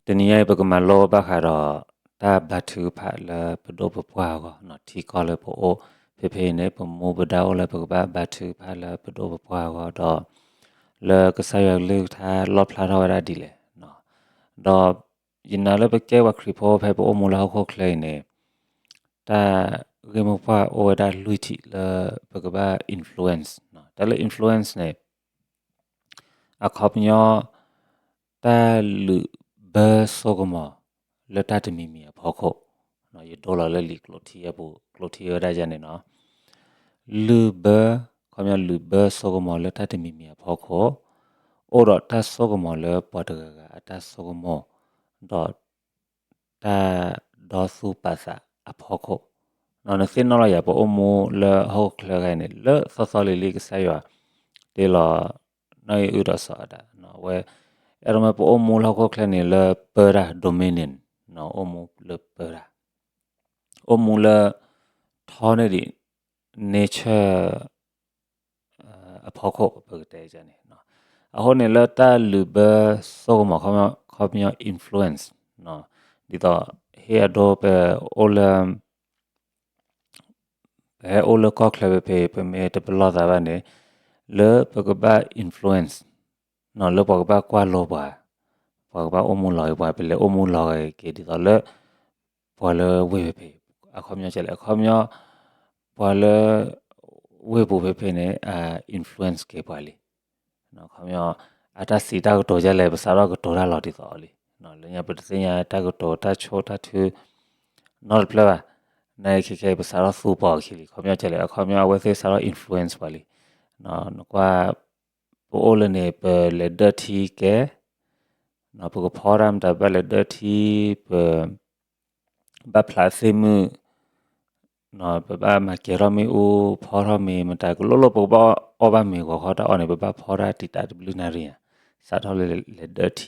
တနံၤညါအံၤ ပကမၤလိဘၣ်ဃးဒီး တၢ်ဘါထုကဖၣ်လၢပဒိၣ်ပပှၢ်အဂီၢ်, ထံကီၢ်လၢပအိၣ်ဖဲဖဲအံၤန့ၣ် ပမူပဒါအိၣ်လၢပကဘၣ်ဘါထုကဖၣ်လၢပဒိၣ်ပပှၢ်အဂီၢ်ဒီး လၢကစၢ်ယွၤကလုၢ်ကထါလီၣ်ဖျါထီၣ်ဝဲဒၣ်ဒ်လဲၣ်. ဒီးယနာ်လၢပကဲပှၤခရံာ်ဖိဖဲပအိၣ်မူလၢဟီၣ်ခိၣ်ချၢအံၤန့ၣ် တၢ်ဂ့ၢ်မိၢ်ပှၢ်အိၣ်ဝဲဒၣ်လွံၢ်ထံၣ်လၢပကဘၣ် influence, တၢ်လၢ influence န့ၣ် အခီပညီ တၢ်လုၢ်ဘၢစိကမီၤလၢတၢ်တမံၤမံၤအဖီခိၣ်, ယဒိလီၤလၢလံာ်ကျိထံအပူၤ ကျိထံဝဲဒၣ်ယဲန့ၣ်နီၤ, လုၢ်ဘၢ, ခီပညီလုၢ်ဘၢစိကမီၤလၢတၢ်တမံၤမံၤအဖီခိၣ်, အိၣ်ဒီးတၢ်စိကမီၤလၢပှၤတဂၤဂၤအတၢ်စိကမီၤ, ဒီး တၢ်ဒီသူၣ်ပာ်သးအဖီခိၣ်, နသ့ၣ်နီၣ်လီၤယၤ ပအိၣ်မူလၢဟီၣ်ခိၣ်ချၢခါအံၤန့ၣ် လၢသီသီလံၤလံၤကစၢ်ယွၤ တ့လီၤ နီၢ်အံၣ်အုၣ်ဒီးစီၤအၤဒၣ်, ဝဲ အဲၣ်ဒိးမ့ၢ်ပအိၣ်မူလၢဟီၣ်ခိၣ်ချၢန့ၣ်လၢပၢတၢ် dominion, အိၣ်မူလၢပၢတၢ်, အိၣ်မူလၢ ထီန့ၢ်ဒံး nature အဖီခိၣ် ပကတဲန့ၣ်, အဃိန့ၣ်လၢတၢ်လုၢ်ဘၢစိကမီၤ ခီပညီ influence, ဒ်သိး ဟ့ၣ်အဒိ ပအိၣ်လၢ ပဟဲအိၣ်လၢကီၢ်ချၢဖဲဖဲ ပမ့ၢ်တပလီၢ်သးဘၣ်န့ၣ် လၢပကဘၣ် influence လၢပှၤကဘၣ်ကွၢ်လိပှၤ, ပှၤကဘၣ်အိၣ်မူလီၤက့ၤပှၤ ပလဲၤအိၣ်မူလီၤက့ၤဒ်သိးလၢ ပှၤလၢဝ့ၢ်ဖဲဖဲ, အခီပညီကလဲၣ် အခီပညီ ပှၤလၢ ဝ့ၢ်ပူၤဖဲဖဲန့ၣ် influence က့ၤပှၤလံ. အခီပညီ အတၢ်စံးတၢ်ကတိၤဒ်လဲၣ် ပစးထီၣ်ကတိၤတၢ်လီၤဒ်သိးအီၤလံ. လၢညါပတသ့ၣ်ညါတၢ်ကတိၤတၢ်ဆိၣ်တၢ်ထု နီတဖျၢၣ်ဘၣ်. နခဲခဲအံၤ ပစးထီၣ်သူပှၤအခံလံ. အခီပညီကလဲၣ် အခီပညီ အဝဲသ့ၣ်စးထီၣ် influence ပှၤလံ. နကွၢ် ပအိၣ်လၢန့ၣ် ပလဲၤဒၢထံကဲ ပကဖီတၢ်မတၤ ပဘၣ်လဲၤဒၢထံ ပ ဘၣ်ဖျးသ့ၣ်မုၣ်, ပဘၣ်မၤကဲၤထီၣ်မ့ၣ်အူ ဖီထီၣ်မ့ၤမတၤ ကလိလိ ပကဘၣ်အီၣ်ဘၣ်မ့ၤဂီၤခီတၢ်အီၣ်န့ၣ် ပဘၣ်ဖီတၢ်တံာ်တာ်တဘျုးနၣ်ရံၣ်ဧါ, စးထီၣ်လၢလဲၤဒၢထ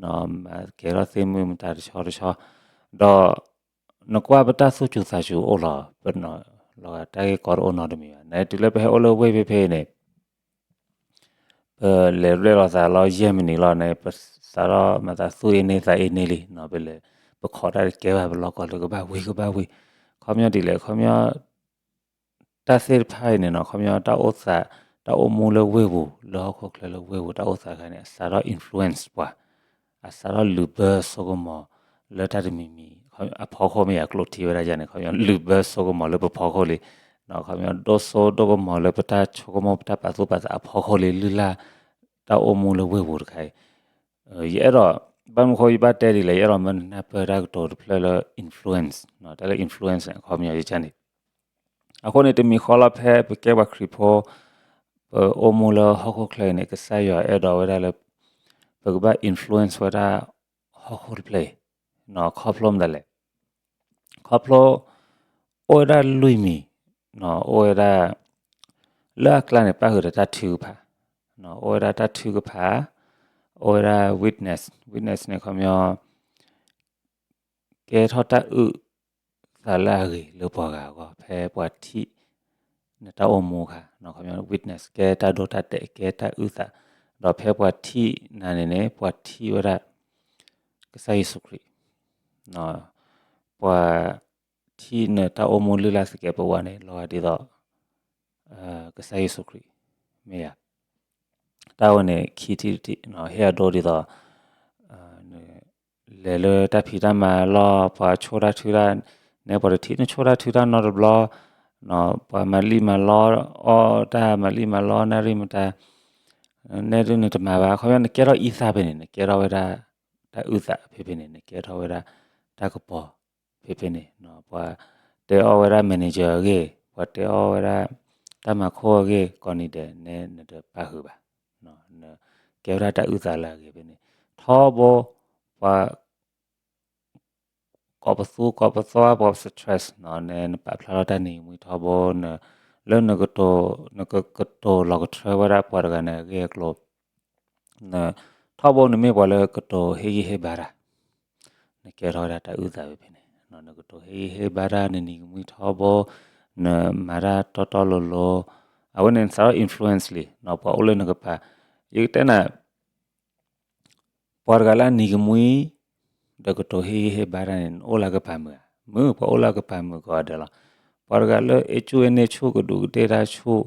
ံ, မၤကဲၤထီၣ်သ့ၣ်မုၣ်မတၤတဆီတဆီ, ဒီး နကွၢ်ပတၢ်သူၣ်စူၤသးစူၤအိၣ်လီၤ, ပနီၤလီၤဂာ်တၢ်ဂ့ၢ်ကီတအိၣ်နီတမံၤဘၣ်. နတုၤလၢပဟဲအိၣ်လၢဝ့ၢ်ဖဲဖဲအံၤန့ၣ် ပလဲၤရဲၣ်လီၤသးလီၤယဲၢ်မံးနံးလီၤန့ၣ် ပစးထီၣ်မၤသးသူၣ်အ့န့သးအ့န့လံ. ပလဲၤ ပခိးတၢ်တကဲဘၣ် ပလီၢ်ကီၢ်လၢကဘၣ်ဝံၤကဘၣ်ဝံၤ, ခီပညီဒ်လဲၣ် ခီပညီ တၢ်သ့ၣ်တဖၣ်အံၤန့ၣ်နီၤ ခီပညီတၢ်အိၣ်သး တၢ်အိၣ်မူလၢဝ့ၢ်ပူၤ လၢဟီၣ်ခိၣ်ချၢလၢဝ့ၢ်ပူၤ တၢ်အိၣ်သးတခါန့ၣ် အစးထီၣ် influence ပှၤ, အစးထီၣ်လုၢ်ဘၢစိကမီၤ လၢတၢ်တမံၤမံၤ အဖီခိၣ်မ့ၢ်ယၤ ကျိထံဝဲဒၣ်ယၤန့ၣ် ခီပညီလုၢ်ဘၢစိကမီၤလၢပဖီခိၣ်လံ. ခီပညီဒိၣ်စိဒိၣ်ကမီၤလၢပတၢ်ဆိကမိၣ် ပတၢ်ပာ်သူၣ်ပာ်သးအဖီခိၣ်လံ လုၢ်လၢ် တၢ်အိၣ်မူလၢဝ့ၢ်ပူၤတခါအံၤ, ယအဲၣ်ဒိး ဘၣ်မနုၤဃိယဘၣ်တဲဒ်လဲၣ် ယအဲၣ်ဒိးမၢနၢ်ပၢၢ်တၢ်ကတိၤတဖျၢၣ်လၢ influence, တၢ်လၢ influence န့ၣ် အခီပညီယကန့ၣ် အဃိန့ၣ် တမံၤဃီလီၤဖဲပကဲပှၤခရံာ်ဖိ ပအိၣ်မူလၢဟီၣ်ခိၣ်ချၢအံၤန့ၣ် ကစၢ်ယွၤအဲၣ်ဒိးဝဲဒၣ်လၢ ပကဘၣ် influence ဝဲဒၣ် ဟီၣ်ခိၣ်တဖျၢၣ်အံၤ, ခီဖျိမတၤလဲၣ်, ခီဖျိ အိၣ်ဝဲဒၣ်လွံၢ်မံၤ, အိၣ်ဝဲဒၣ် လၢအကျါန့ၣ် ပၣ်ဃုာ်ဒီးတၢ်ထုကဖၣ်, အိၣ်ဝဲဒၣ်တၢ်ထုကဖၣ်, အိၣ်ဝဲဒၣ် witness, witness န့ၣ် ခီပညီ ကဲထီၣ်တၢ်အုၣ်သးလၢအဂ့ၤလၢပှၤဂၤအဂီၢ် ဖဲပှၤထံၣ်နတၢ်အိၣ်မူအခါ, witness ကဲတၢ်ဒိတၢ်တဲာ် ကဲတၢ်အုၣ်သး, ဒီးဖဲပှၤထံၣ်နၤန့ၣ်န့ၣ် ပှၤထံၣ်ဝဲဒၣ် ကစၢ်ယ့ၣ်ၡူးခရံာ်, ပှၤထံၣ်နတၢ်အိၣ်မူလုၢ်လၢ်သကဲးပဝးန့ၣ် လီၤဂာ်ဒ်သိး ကစၢ်ယ့ၣ်ၡူးခရံာ်, မ့ၢ်ယၤ တၢ်ဝဲန့ၣ် ခံထံၣ်တထံၣ် ဟ့ၣ်အဒိဒ်သိး လဲၤလၢတၢ်ဖံးတၢ်မၤလီၢ် ပှၤဆိၣ်တၢ်ထုတၢ်, နဲပှၤတထံၣ်နဆိၣ်တၢ်ထုတၢ်နီတဘျီ, ပှၤမၤလံၣ်မၤလီအီၣ်တၢ် မၤလံၣ်မၤလီနၣ်ရံၣ်မတၤ, နဲဒုးနတမၤဘၣ် ခီပညီနကဲထီၣ်အံသၣ်ဖဲန့ၣ် နကဲထီၣ်ဝဲဒၣ် တၢ်အုၣ်သးဖဲဖဲန့ၣ် နကဲထီၣ်ဝဲဒၣ် တၢ်ကပီၤ ဖဲဖဲန့ၣ်, ပှၤတဲအီၣ်ဝဲဒၣ် manager အဂ့ၢ် ပှၤတဲအီၣ်ဝဲဒၣ် တၢ်မၤခိၣ်အဂ့ၢ် ကိးနံၤဒဲး နဲနတပၣ်ဃုာ်ဘၣ်, နကဲဝဲဒၣ်တၢ်အုၣ်သးလၢအဂ့ၤဖဲန့ၣ်, ထီဘိ ပှၤ ကိးပသူကိးပသွါ ပှၤ stress န့ၣ် နပာ်ဖျါထီၣ်တၢ်နံၤကမှံထီဘိ လၢနကတိၤ နကကတိၤလီၤကထြၢဝဲဒၣ်ပှၤတဂၤန့ၣ်အဂ့ၢ်အကျိၤ ထီဘိနမ့ၢ်ပှၤလၢကတိၤဟ့ၣ်ဂံၢ်ဟ့ၣ်ဘါတၢ်, နကဲထီၣ်ဝဲဒၣ်တၢ်အုၣ်သးဖဲဖဲန့ၣ်, နကတိၤဟ့ၣ်ဂံၢ်ဟ့ၣ်ဘါတၢ် နနံၤကမှံထီဘိ နမၤတၢ်တီတီလိၤလိၤ, အဝဲန့ၣ်နစးထီၣ် influence လံ ပှၤအိၣ်လၢနကပၤ, ယကတဲနၤ ပှၤတဂၤလၢအနံၤကမှံ ဒီးကတိၤဟ့ၣ်ဂံၢ်ဟ့ၣ်ဘါတၢ်န့ၣ် နအိၣ်လၢကပၤမုာ်ဧါ, မုာ် ပှၤအိၣ်လၢကပၤမုာ်ကိးဂၤဒဲးလီၤ. ပှၤတဂၤလၢအ့ၣ်ကူၣ်အ့ၣ်န့ၢ်ဆူၣ် ကဒူးကဒ့ၣ်တၢ်ဆူၣ်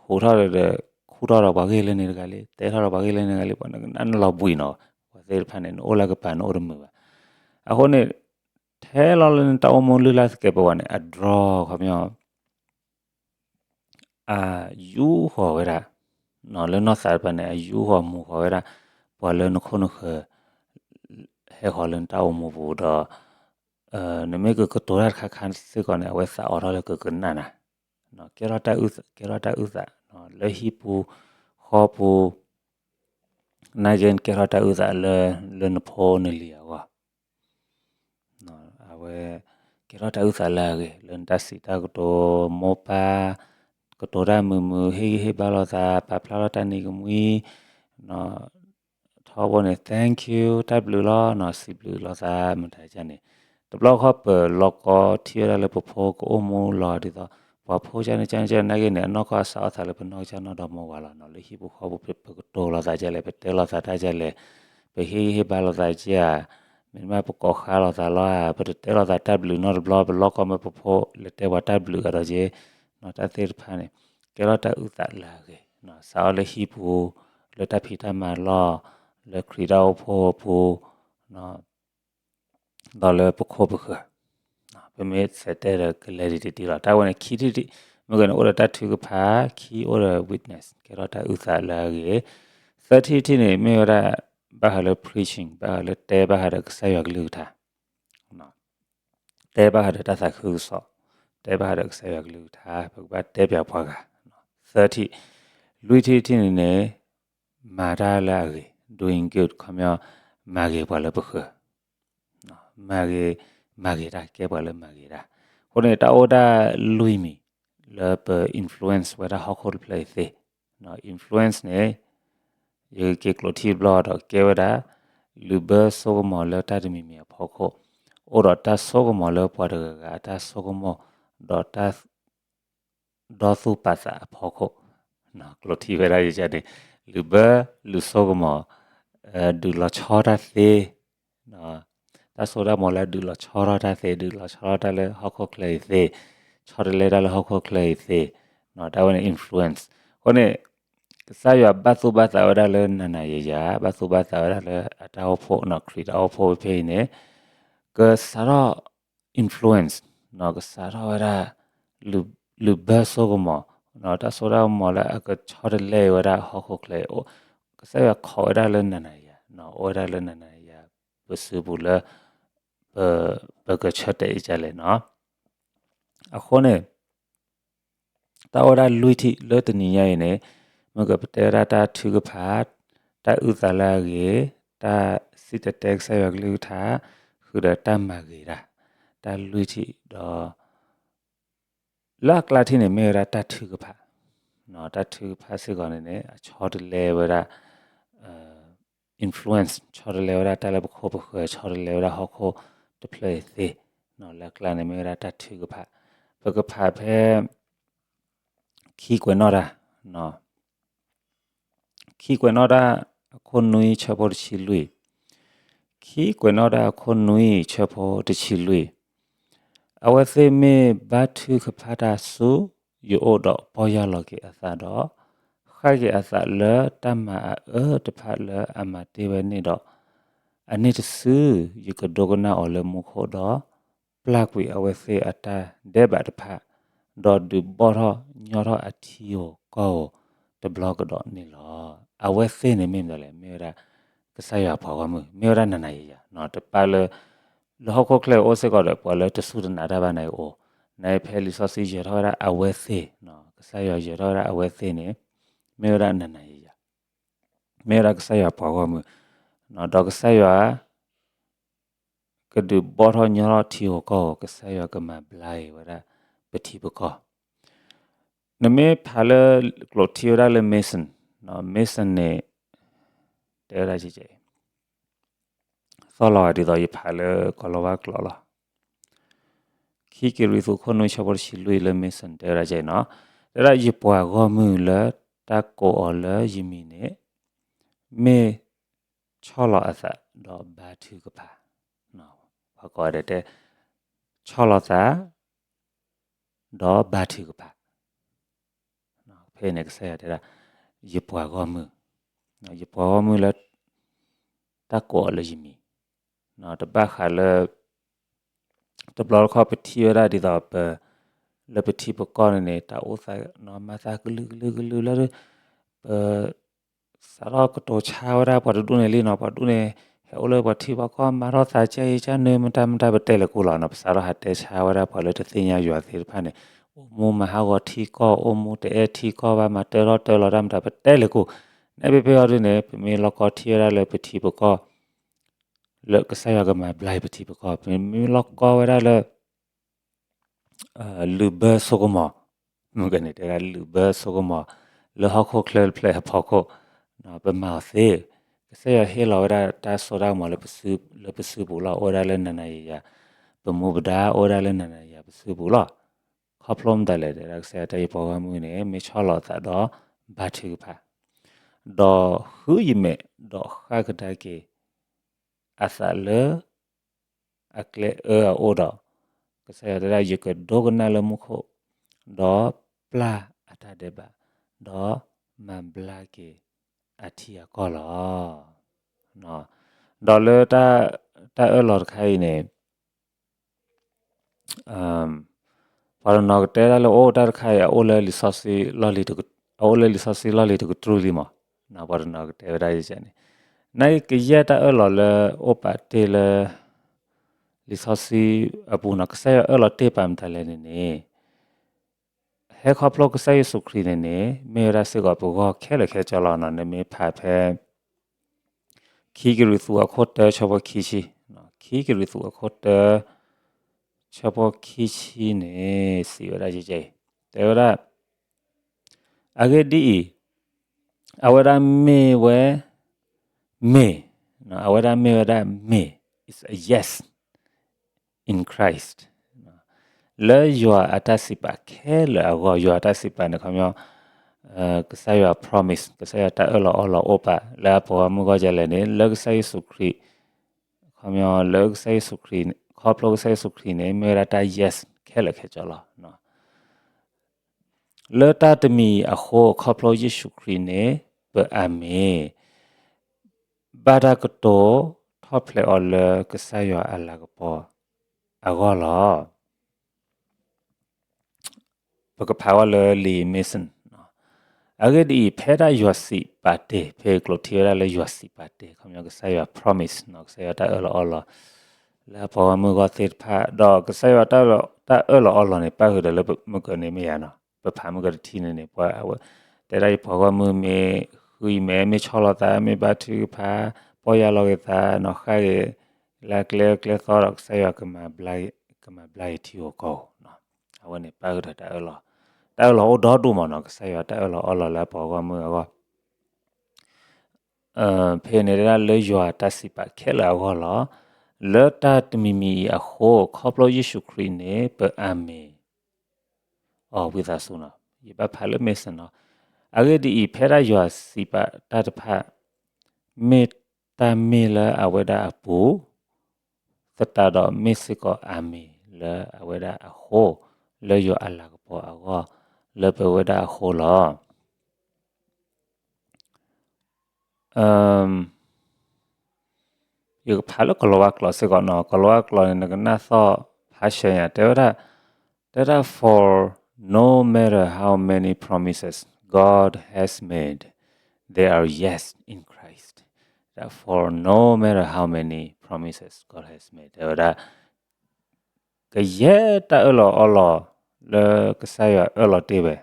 ဟူးထီၣ်ဒီး ခူၣ်ထီၣ်ဒီးပှၤဂ့ၢ်လၢန့ၣ်တဂၤလံ, တဲထီၣ်ဒီးပှၤဂ့ၢ်လၢန့ၣ်တဂၤလံ, ပှၤနကနၣ်နလီၤဘှံးနီၤ, ပှၤသ့ၣ်တဖၣ်န့ၣ် နအိၣ်လၢကပၤနအိၣ်တမုာ်ဘၣ်. အဃိန့ၣ် ထဲလီၤလၢနတၢ်အိၣ်မူလုၢ်လၢ်သကဲးပဝးန့ၣ် အဒြီ ခီပညီ အယူဃီၤဝဲဒၣ်, လၢနီၢ်သးတဖၣ်န့ၣ် အယူဃီၤမူဃီၤဝဲဒၣ် ပှၤလၢနခိၣ်နဃၢၤ ဟဲဃီၤလၢနတၢ်အိၣ်မူပူၤဒီး နမ့ၢ်ကကတိၤတၢ်တခါခါစ့ၢ်ကီးန့ၣ် အဝဲသးအိးထီၣ်လၢကကနၣ်နၤ, ကဲထီၣ်တၢ်အုၣ်သး, ကဲထီၣ်တၢ်အုၣ်သး လၢဟံၣ်ပူၤ ဃီပူၤ, နာ်က့ ကဲထီၣ်တၢ်အုၣ်သးလၢ လၢနဖိနလံၤအဂီၢ် အဝဲ ကဲထီၣ်တၢ်အုၣ်သးလၢအဂ့ၤ လၢနတၢ်စံးတၢ်ကတိၤ မိၢ်ပၢ် ကတိၤတၢ်မုာ်မုာ် ဟ့ၣ်ဂံၢ်ဟ့ၣ်ဘါလိာ်သး ပာ်ဖျါထီၣ်တၢ်နံၤကမှံ ထီဘိန့ၣ် thank you တၢ်ဘျုးလီၤ စံးဘျုးလိာ်သး မတၤကန့ၣ် တဘျီဃီပလီၢ်ကီထံၣ်ဝဲဒၣ်လၢပဖိကအိၣ်မူလီၤဒ်သိး ပှၤဖိကန့ၣ်ကန့ၣ်ကန့ၣ် နာ်က့န့ၣ် အနီၢ်ကီၢ်အစးအီၣ်သးလၢပနီၢ်ကစၢ်နီၢ်ဒီမါဝၤလီၤနီၤ လၢဟံၣ်ပူၤဃီပူၤ ပကတိၤလိာ်သးကလဲၣ် ပတဲလိာ်သးတၢ်ကလဲၣ် ပဟ့ၣ်ဂံၢ်ဟ့ၣ်ဘါလိာ်သးကဧါ မ့တမ့ၢ်ပကိးဃါလိာ်သးလီၤဧါ ပတတဲလိာ်သးတၢ်ဘျုးနီတဘျီ ပလီၢ်ကီမ့ၢ်ပဖိ လဲၤတဲပှၤတၢ်ဘျုးကဒီးက့ၤ တၢ်သ့ၣ်တဖၣ်န့ၣ် ကဲထီၣ်တၢ်အုၣ်သးလၢအဂ့ၤ စးအီၣ်လၢဟံၣ်ပူၤ လၢတၢ်ဖံးတၢ်မၤလီၢ် လၢခရံာ်တၢ်အိၣ်ဖှိၣ်အပူၤ ဒီးလၢပခိၣ်ပဃၢၤ ပမ့ၢ်ဆဲးတဲဒီးကလဲၤဒံးတဒံးလီၤ တၢ်ဝဲန့ၣ် ခံထံၣ်တထံၣ် မ့ၢ်ဂ့ၤန့ၣ် အိၣ်ဒီးတၢ်ထုကဖၣ် ခံအိၣ်ဒီး witness ကဲထီၣ်တၢ်အုၣ်သးလၢအဂ့ၤ သၢထံၣ်တထံၣ်န့ၣ် မ့ၢ်ဝဲဒၣ် ဘၣ်ဃးလၢ preaching ဘၣ်ဃးလၢတဲဘၣ်ဃးဒီးကစၢ်ယွၤကလုၢ်ကထါ တဲဘၣ်ဃးဒီးတၢ်သးခုကစီၣ် တဲဘၣ်ဃးဒီးကစၢ်ယွၤကလုၢ်ကထါ ပကဘၣ်တဲပၠးပှၤဂၤ သၢထံၣ် လွံၢ်ထံၣ်တထံၣ်န့ၣ်န့ၣ် မၤတၢ်လၢအဂ့ၤ doing good ခီပညီ မၤဂ့ၤပှၤလၢပဃၢၤ မၤဂ့ၤ မၤဂ့ၤတၢ် ကဲပှၤလၢမၤဂ့ၤတၢ် အဃိန့ၣ် တၢ်အိၣ်ဒၣ်လွံၢ်မံၤ လၢပ influence ဝဲဒၣ်ဟီၣ်ခိၣ်တဖျၢၣ်အံၤသ့ influence န့ၣ် ယက့ၤကျိးထံတဘျီဒီးကဲဝဲဒၣ် လုၣ်ဘၢဆိကမိၣ်လၢတၢ်တမံၤမံၤအဖီခိၣ် အိၣ်ဒီးတၢ်ဆိကမိၣ်လၢပှၤတဂၤဂၤအတၢ်ဆိကမိၣ် ဒီးတၢ် ဒီသူၣ်ပာ်သးအဖီခိၣ် ကျိးထံဝဲဒၣ်ယကန့ၣ် လုၣ်ဘၢ လုၣ်ဆိကမိၣ် ဒုးလီၤဆီတၢ်သ့ တၢ်စိတၢ်ကမီၤလၢဒုးလီၤဆီထီၣ်တၢ်သ့ ဒုးလီၤဆီထီၣ်တၢ်လၢဟီၣ်ခိၣ်ချၢအံၤသ့ ဆီတလဲတၢ်လၢဟီၣ်ခိၣ်ချၢအံၤသ့ တၢ်ဝဲန့ၣ် influence အဃိန့ၣ် ကစၢ်ယွၤဘၣ်သူၣ်ဘၣ်သးဝဲဒၣ်လၢနၤနၤယၤယၤ ဘၣ်သူၣ်ဘၣ်သးဝဲဒၣ်လၢအတၢ်အိၣ်ဖှိၣ် ခရံာ်တၢ်အိၣ်ဖှိၣ်ဖဲအံၤန့ၣ် ကစးထီၣ် influence ကစးထီၣ်ဝဲဒၣ် လုၣ်ဘၢဆိကမိၣ် တၢ်စိတၢ်ကမီၤလၢအကဆီတလဲဝဲဒၣ်ဟီၣ်ခိၣ်ချၢအံၤ ကစၢ်ယွၤခိးဝဲဒၣ်လၢနၤနၤယၤ အိၣ်ဝဲဒၣ်လၢနၤနၤယၤ ပစုပူၤလၢ ပကဆၢတဲာ်အံၤကလဲၣ်နီၤ အဃိန့ၣ် တၢ်အိၣ်ဝဲဒၣ်လွံၢ်ထံၣ်လၢတနံၤညါအံၤန့ၣ် မ့ၢ်ကပတဲဝဲဒၣ်တၢ်ထုကဖၣ် တၢ်အုၣ်သးလၢအဂ့ၤ တၢ်စံၣ်တဲၤတဲကစၢ်ယွၤကလုၢ်ကထါ ဃုာ်ဒီးတၢ်မၤဂ့ၤတၢ် တၢ်လွံၢ်ထံၣ်ဒီး လၢအကျါထံၣ်န့ၣ် မ့ၢ်ဝဲဒၣ်တၢ်ထုကဖၣ် တၢ်ထုကဖၣ်စ့ၢ်ကီးန့ၣ်န့ၣ် အဆီတလဲဝဲဒၣ် influence ဆီတလဲဝဲဒၣ်တၢ်လၢပခိၣ်ပဃၢၤ ဆီတလဲဝဲဒၣ်ဟီၣ်ခိၣ်တဖျၢၣ်အံၤသ့ လၢအကျါန့ၣ် မ့ၢ်ဝဲဒၣ်တၢ်ထုကဖၣ် ပကဖးဖဲ ခံကွဲးနီၣ်တၢ် ခံကွဲးနီၣ်တၢ်အခိၣ်နွံဆၢဖိတဆံလွံၢ် ခံကွဲးနီၣ်တၢ်အခိၣ်နွံဆၢဖိတဆံလွံၢ် အဝဲသ့ၣ်မ့ၢ်ဘါထုကဖၣ်တၢ်ဆူယအိၣ်ဒီးပီၢ်ယၢ်လီၤက့ၤအသးဒီး ဃၣ်က့ၤအသးလၢတၢ်မၤအအၢတဖၣ်လၢအမၤတ့ၢ်ဝဲန့ၣ်ဒီး အန့ၣ်တစု ယကဒိကနၣ်အီၤလၢမူခိၣ်ဒီး ပျၢ်ကွံာ်အဝဲသ့ၣ်အတၢ်ဒဲးဘးတဖၣ်, ဒီးဒုးဘီၣ်ထီၣ်ညီထီၣ်အထံဧိၤကီၢ်ဧိၤတဘျီကဒီးန့ၣ်လီၤ. အဝဲသ့ၣ်န့ၣ်မ့ၢ်မတၤလဲၣ်, မ့ၢ်ဝဲဒၣ် ကစၢ်ယွၤပှၤဂီၢ်မုၢ်, မ့ၢ်ဝဲဒၣ်နၤနၤယၤယၤ, တပၢ်လၢ လၢဟီၣ်ခိၣ်ချၢအိၣ်စ့ၢ်ကီးဒီး ပှၤလၢတစူၢ်တနာ်တၢ်ဘၣ်န့ၣ်အိၣ်, နဖဲလံာ်စီဆှံယဲၤထီၣ်ဝဲဒၣ်အဝဲသ့ၣ်, ကစၢ်ယွၤယဲၤထီၣ်ဝဲဒၣ်အဝဲသ့ၣ်န့ၣ် မ့ၢ်ဝဲဒၣ်နၤနၤယၤယၤ, မ့ၢ်ဝဲဒၣ်ကစၢ်ယွၤပှၤဂီၢ်မုၢ်, ဒီးကစၢ်ယွၤ ကဒုးဘီၣ်ထီၣ်ညီထီၣ်ထံဧိၤကီၢ်ဧိၤ, ကစၢ်ယွၤကမၤဘျါက့ၤဝဲဒၣ်ပထံပကီၢ်. နမ့ၢ်ဖးလၢကျိးထံဝဲဒၣ်လၢ Mason, Mason န့ၣ် တဲဝဲဒၣ်ကဲကဲအံၤ, သီၣ်လီၤဂၤဒ်သိးယဖးလၢကီၤလၤဝါကျိာ်လီၤ. ခံကံၤရံၣ်သူးခိၣ်နွံဆၢဖိတဆံလွံၢ်လၢ Mason တဲဝဲဒၣ်ကဲအံၤနီၤ, တဲဒၣ်ယပှၤဂီၢ်မုၢ်လၢတၢ်ကိးအီၤလၢယမံၤန့ၣ် မ့ၢ်ဆီၣ်လီၤအသးဒီးဘါထုကဖၣ် ပှၤကိးဂၤဒဲးတဲ ဆီၣ်လီၤသး ဒီးဘါထုကဖၣ်. ဖဲန့ၣ်ကစၢ်ယွၤတဲဒၣ် ယပှၤဂီၢ်မုၢ်, ယပှၤဂီၢ်မုၢ်လၢ တၢ်ကိးအီၤလၢယမံၤ, တဘၣ်ဃးလၢ တဘျီတခီၣ်ပထံၣ်ဝဲဒၣ်ဒ်သိးပ လၢပထံပကီၢ်န့ၣ်န့ၣ် တၢ်အိၣ်သးနီၤ မၤသးကလုာ်ကလုာ်ကလုာ်လၢ ပ စးထီၣ်ကတိၤဆါဝဲဒၣ်ပှၤတဒူၣ်န့ၣ်လံနီၤ, ပှၤဒူၣ်န့ၣ် ဟဲအိၣ်လၢပှၤထံပှၤကီၢ် မၤထီၣ်သးကဲအံၤကဲနၢၤ မတၤမတၤ ပတဲလဲၤကိးလီၤနီၤ, ပစးထီၣ်ဟးတဲဆါဝဲဒၣ်ပှၤလၢတသ့ၣ်ညါယွၤသ့ၣ်တဖၣ်န့ၣ်, အိၣ်မူမၤဟးဂီၤထံကီၢ် အိၣ်မူတအဲၣ်ထံကီၢ်ဘၣ် မၤတၢထီၣ်တၢလီၤတၢ်မတၤ ပတဲလဲၤကိး, နဲဖဲဖဲအံၤဒ်န့ၣ် ပမ့ၢ်လီၢ်ကီထံၣ်ဝဲဒၣ်လၢပထံပကီၢ် လၢကစၢ်ယွၤကမၤဘျါအံၤပထံပကီၢ် ပမ့ၢ်လီၢ်ကီဝဲဒၣ်လၢ လုၣ်ဘၢဆိကမိၣ်, မ့ၢ်ကန့ၣ်တဲဒၣ်လုၣ်ဘၢဆိကမိၣ် လၢဟီၣ်ခိၣ်ချၢတဖျၢၣ်အဖီခိၣ်, ပမၤအီၤသ့, ကစၢ်ယွၤဟ့ၣ်လီၤဝဲဒၣ်တၢ်စိတၢ်ကမီၤလၢပစုပူၤလီၤ, အိၣ်ဝဲဒၣ်လၢနၤနၤယၤယၤ, ပမူပဒါအိၣ်ဝဲဒၣ်လၢနၤနၤယၤပစုပူၤလီၤ. ခီဖျိမတၤလဲၣ်တဲဒၣ်ကစၢ်ယွၤတၢ် ယပှၤဂီၢ်မုၢ်န့ၣ် မ့ၢ်ဆီၣ်လီၤသးဒီးဘါထုကဖၣ်, ဒီးဃုယမဲာ်ဒီးဃၣ်ကဒါက့ၤ အသးလၢ အကျဲအၢအအိၣ်ဒီး, ကစၢ်ယွၤတဲဒၣ် ယကဒိကနၣ်လၢမူခိၣ်, ဒီးပျၢ်အတၢ်ဒဲးဘး, ဒီးမၤဘျါက့ၤအထံအကီၢ်လီၤ. ဒီးလၢတၢ်အၢၣ်လီၤတခါအံၤန့ၣ် ပှၤတနီၤကတဲဒၣ်လၢအိၣ်တၢ်တခါအံၤ အအိၣ်လၢလံာ်စီဆှံလီၢ်လံၤတကတြူၢ်လံမး, ပှၤတနီၤကတဲဝဲဒၣ်ယဲန့ၣ်, နာ်က့ကယဲၢ်တၢ်အၢၣ်လီၤလၢအိၣ်ပာ်တ့ၢ်လၢ လံာ်စီဆှံအပူၤနီၤ ကစၢ်ယွၤအၢၣ်လီၤတ့ၢ်ပာ်မတၤလဲၣ်န့ၣ်န့ၣ် ဟဲခီဖျိကစၢ်ယ့ၣ်ၡူးခရံာ်န့ၣ်န့ၣ် မ့ၢ်ဝဲဒၣ်စ့ၢ်ကီးပဂီၢ်ခဲလၢာ်ခဲဆ့လီၤနီၤ, နမ့ၢ်ဖးဖဲ ခံကရံၣ်သူးအခိၣ်တၢ ဆၢဖိခံဆံ, ခံကရံၣ်သူးအခိၣ်တၢ ဆၢဖိခံဆံန့ၣ် စံးဝဲဒၣ်ယဲအံၤ, တဲဝဲဒၣ် အဂ့ၢ်ဒ်အံၤ, အဝဲဒၣ်မ့ၢ်ဝဲ မ့ၢ်, အဝဲဒၣ်မ့ၢ်ဝဲဒၣ်မ့ၢ် is a yes in Christ လၢယွၤအတၢ်စံးပာ်ခဲလၢာ်အဂီၢ်, ယွၤအတၢ်စံးပာ်န့ၣ် ခီပညီ ကစၢ်ယွၤ promise ကစၢ်ယွၤတၢ်အၢၣ်လီၤအီလီၤအိၣ်ပာ်လၢအပှၤဂီၢ်မုၢ်ဂီၢ်ဒ်လဲၣ်န့ၣ် လၢကစၢ်ယ့ၣ်ၡူးခရံာ်, ခီပညီလၢကစၢ်ယ့ၣ်ၡူးခရံာ်, ခီဖျိကစၢ်ယ့ၣ်ၡူးခရံာ်န့ၣ် မ့ၢ်ဝဲဒၣ်တၢ် yes ခဲလၢာ်ခဲဆ့လီၤ. လၢတၢ်တမံၤအဃိ ခီဖျိယ့ၣ်ၡူးခရံာ်န့ၣ် ပအၤမ့ၣ် ဘၣ်တၢ်ကတိၤထီၣ်ဖျဲးအီၤလၢကစၢ်ယွၤအလၤကပီၤအဂီၢ်လီၤ. ပကဖးဝဲလၢ Lee Mason အဂ့ၢ်ဒ်အံၤ, ဖဲဒၣ်ယွၤစံးပာ်တ့ၢ်, ဖဲကျိးထံဝဲဒၣ်လၢယွၤစံးပာ်တ့ၢ်, ခီပညီကစၢ်ယွၤ promise နီၤ, ကစၢ်ယွၤတၢ်အၢၣ်လီၤအီလီၤ လၢအပှၤဂီၢ်မုၢ်ဂီၢ်သ့ၣ်တဖၣ်, ဒီးကစၢ်ယွၤတၢ်အၢၣ်လီၤအီလီၤန့ၣ် ပၣ်ဃုာ်ဒီးလၢမုၢ်ကန့ၣ်မ့ၢ်ယၤနီၤ, ပဖးမုၢ်ကတထံၣ်န့ၣ်န့ၣ် ပှၤ တဲဒၣ်ယပှၤဂီၢ်မုၢ်မ့ၢ်ဃုယမဲာ် မ့ၢ်ဆီၣ်လီၤသး မ့ၢ်ဘါထုကဖၣ် ပီၢ်ယၢ်လီၤက့ၤသးနီၤ ဃၣ်က့ၤ လၢအကျဲအၢကျဲသီဒီး ကစၢ်ယွၤ ကမၤဘျါယထံဧိၤကီၢ်ဧိၤ, အဝဲန့ၣ်ပၣ်ဃုာ်ဒီးတၢ်အၢၣ်လီၤ, တၢ်အၢၣ်လီၤအိၣ်ဒီဒူၣ်မးနီၤ, ကစၢ်ယွၤတၢ်အၢၣ်လီၤအီလီၤလၢအပှၤဂီၢ်မုၢ်အဂီၢ် ဖဲန့ၣ်ဒၣ်လၢယွၤတၢ်စံးပာ်ခဲလၢာ်အဂီၢ်လီၤ. လၢတၢ်တမံၤမံၤအံၤအဃိ ခီဖျိယ့ၣ်ၡူးခရံာ်န့ၣ် ပအၤမ့ၣ် အီၤ ဝံသးစူၤနီၤ, ယဘၣ်ဖးလၢ Mason နီၤ, အဂ့ၢ်ဒ်အံၤ ဖဲဒၣ်ယွၤစံးပာ်တၢ်တဖၣ် မ့ၢ်တၢ်မ့ၢ်လၢအဝဲဒၣ်အပူၤ သတးဒီးမ့ၢ်စ့ၢ်ကီးအၤမ့ၣ်လၢအဝဲဒၣ်အဃိ လၢယွၤအလၤကပီၤအဂီၢ် လၢပဝဲဒၣ်အဃိလီၤ. ယကဖးလၢကလံးဝါကျိာ်စ့ၢ်ကီးနီၤ, ကလံးဝါကျိာ်န့ၣ် နကနၣ်သီၣ်ဖးရှဲညါ တဲဝဲဒၣ်, တဲဒၣ် for no matter how many promises God has made, they are yes in Christ. တဲဒၣ် for no matter how many promises God has made တဲဝဲဒၣ် ကယဲၢ်တၢ်အၢၣ်လီၤအီလီၤ လၢကစၢ်ယွၤအၢၣ်လီၤတ့ၢ်ဝဲ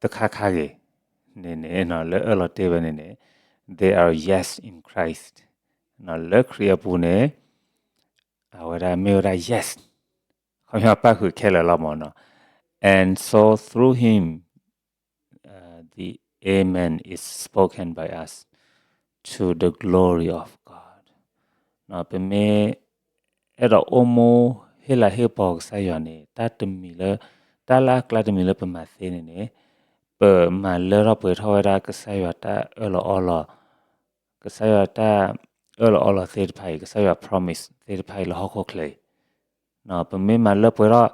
တခါခါဂ့ၤန့ၣ်န့ၣ် လၢအၢၣ်လီၤတ့ၢ်ဝဲန့ၣ်န့ၣ် they are yes in Christ လၢခရံာ်အပူၤန့ၣ် အဝဲဒၣ်မ့ၢ်ဝဲဒၣ် yes ခီပညီပၣ်ဃုာ်ခဲလၢာ်လီၤမးနီၤ and so through him the amen is spoken by us to the glory of God ပမ့ၢ် အဲၣ်ဒိးအိၣ်မူဟ့ၣ်လၤဟ့ၣ်ကပီၤကစၢ်ယွၤန့ၣ် တၢ်တမံၤလၢ တၢ်လၢအကျါတမံၤလၢပမၤသ့န့ၣ်န့ၣ် ပမၤလၢထီၣ်ပှဲၤထီၣ်ဝဲဒၣ်ကစၢ်ယွၤတၢ်အၢၣ်လီၤအီလီၤ ကစၢ်ယွၤတၢ် အၢၣ်လီၤအီလီၤသ့ၣ်တဖၣ်အံၤ ကစၢ်ယွၤ promise သ့ၣ်တဖၣ်အံၤလၢဟီၣ်ခိၣ်ချၢအံၤ, ပမ့ၢ်မၤလၢပှဲၤထီၣ်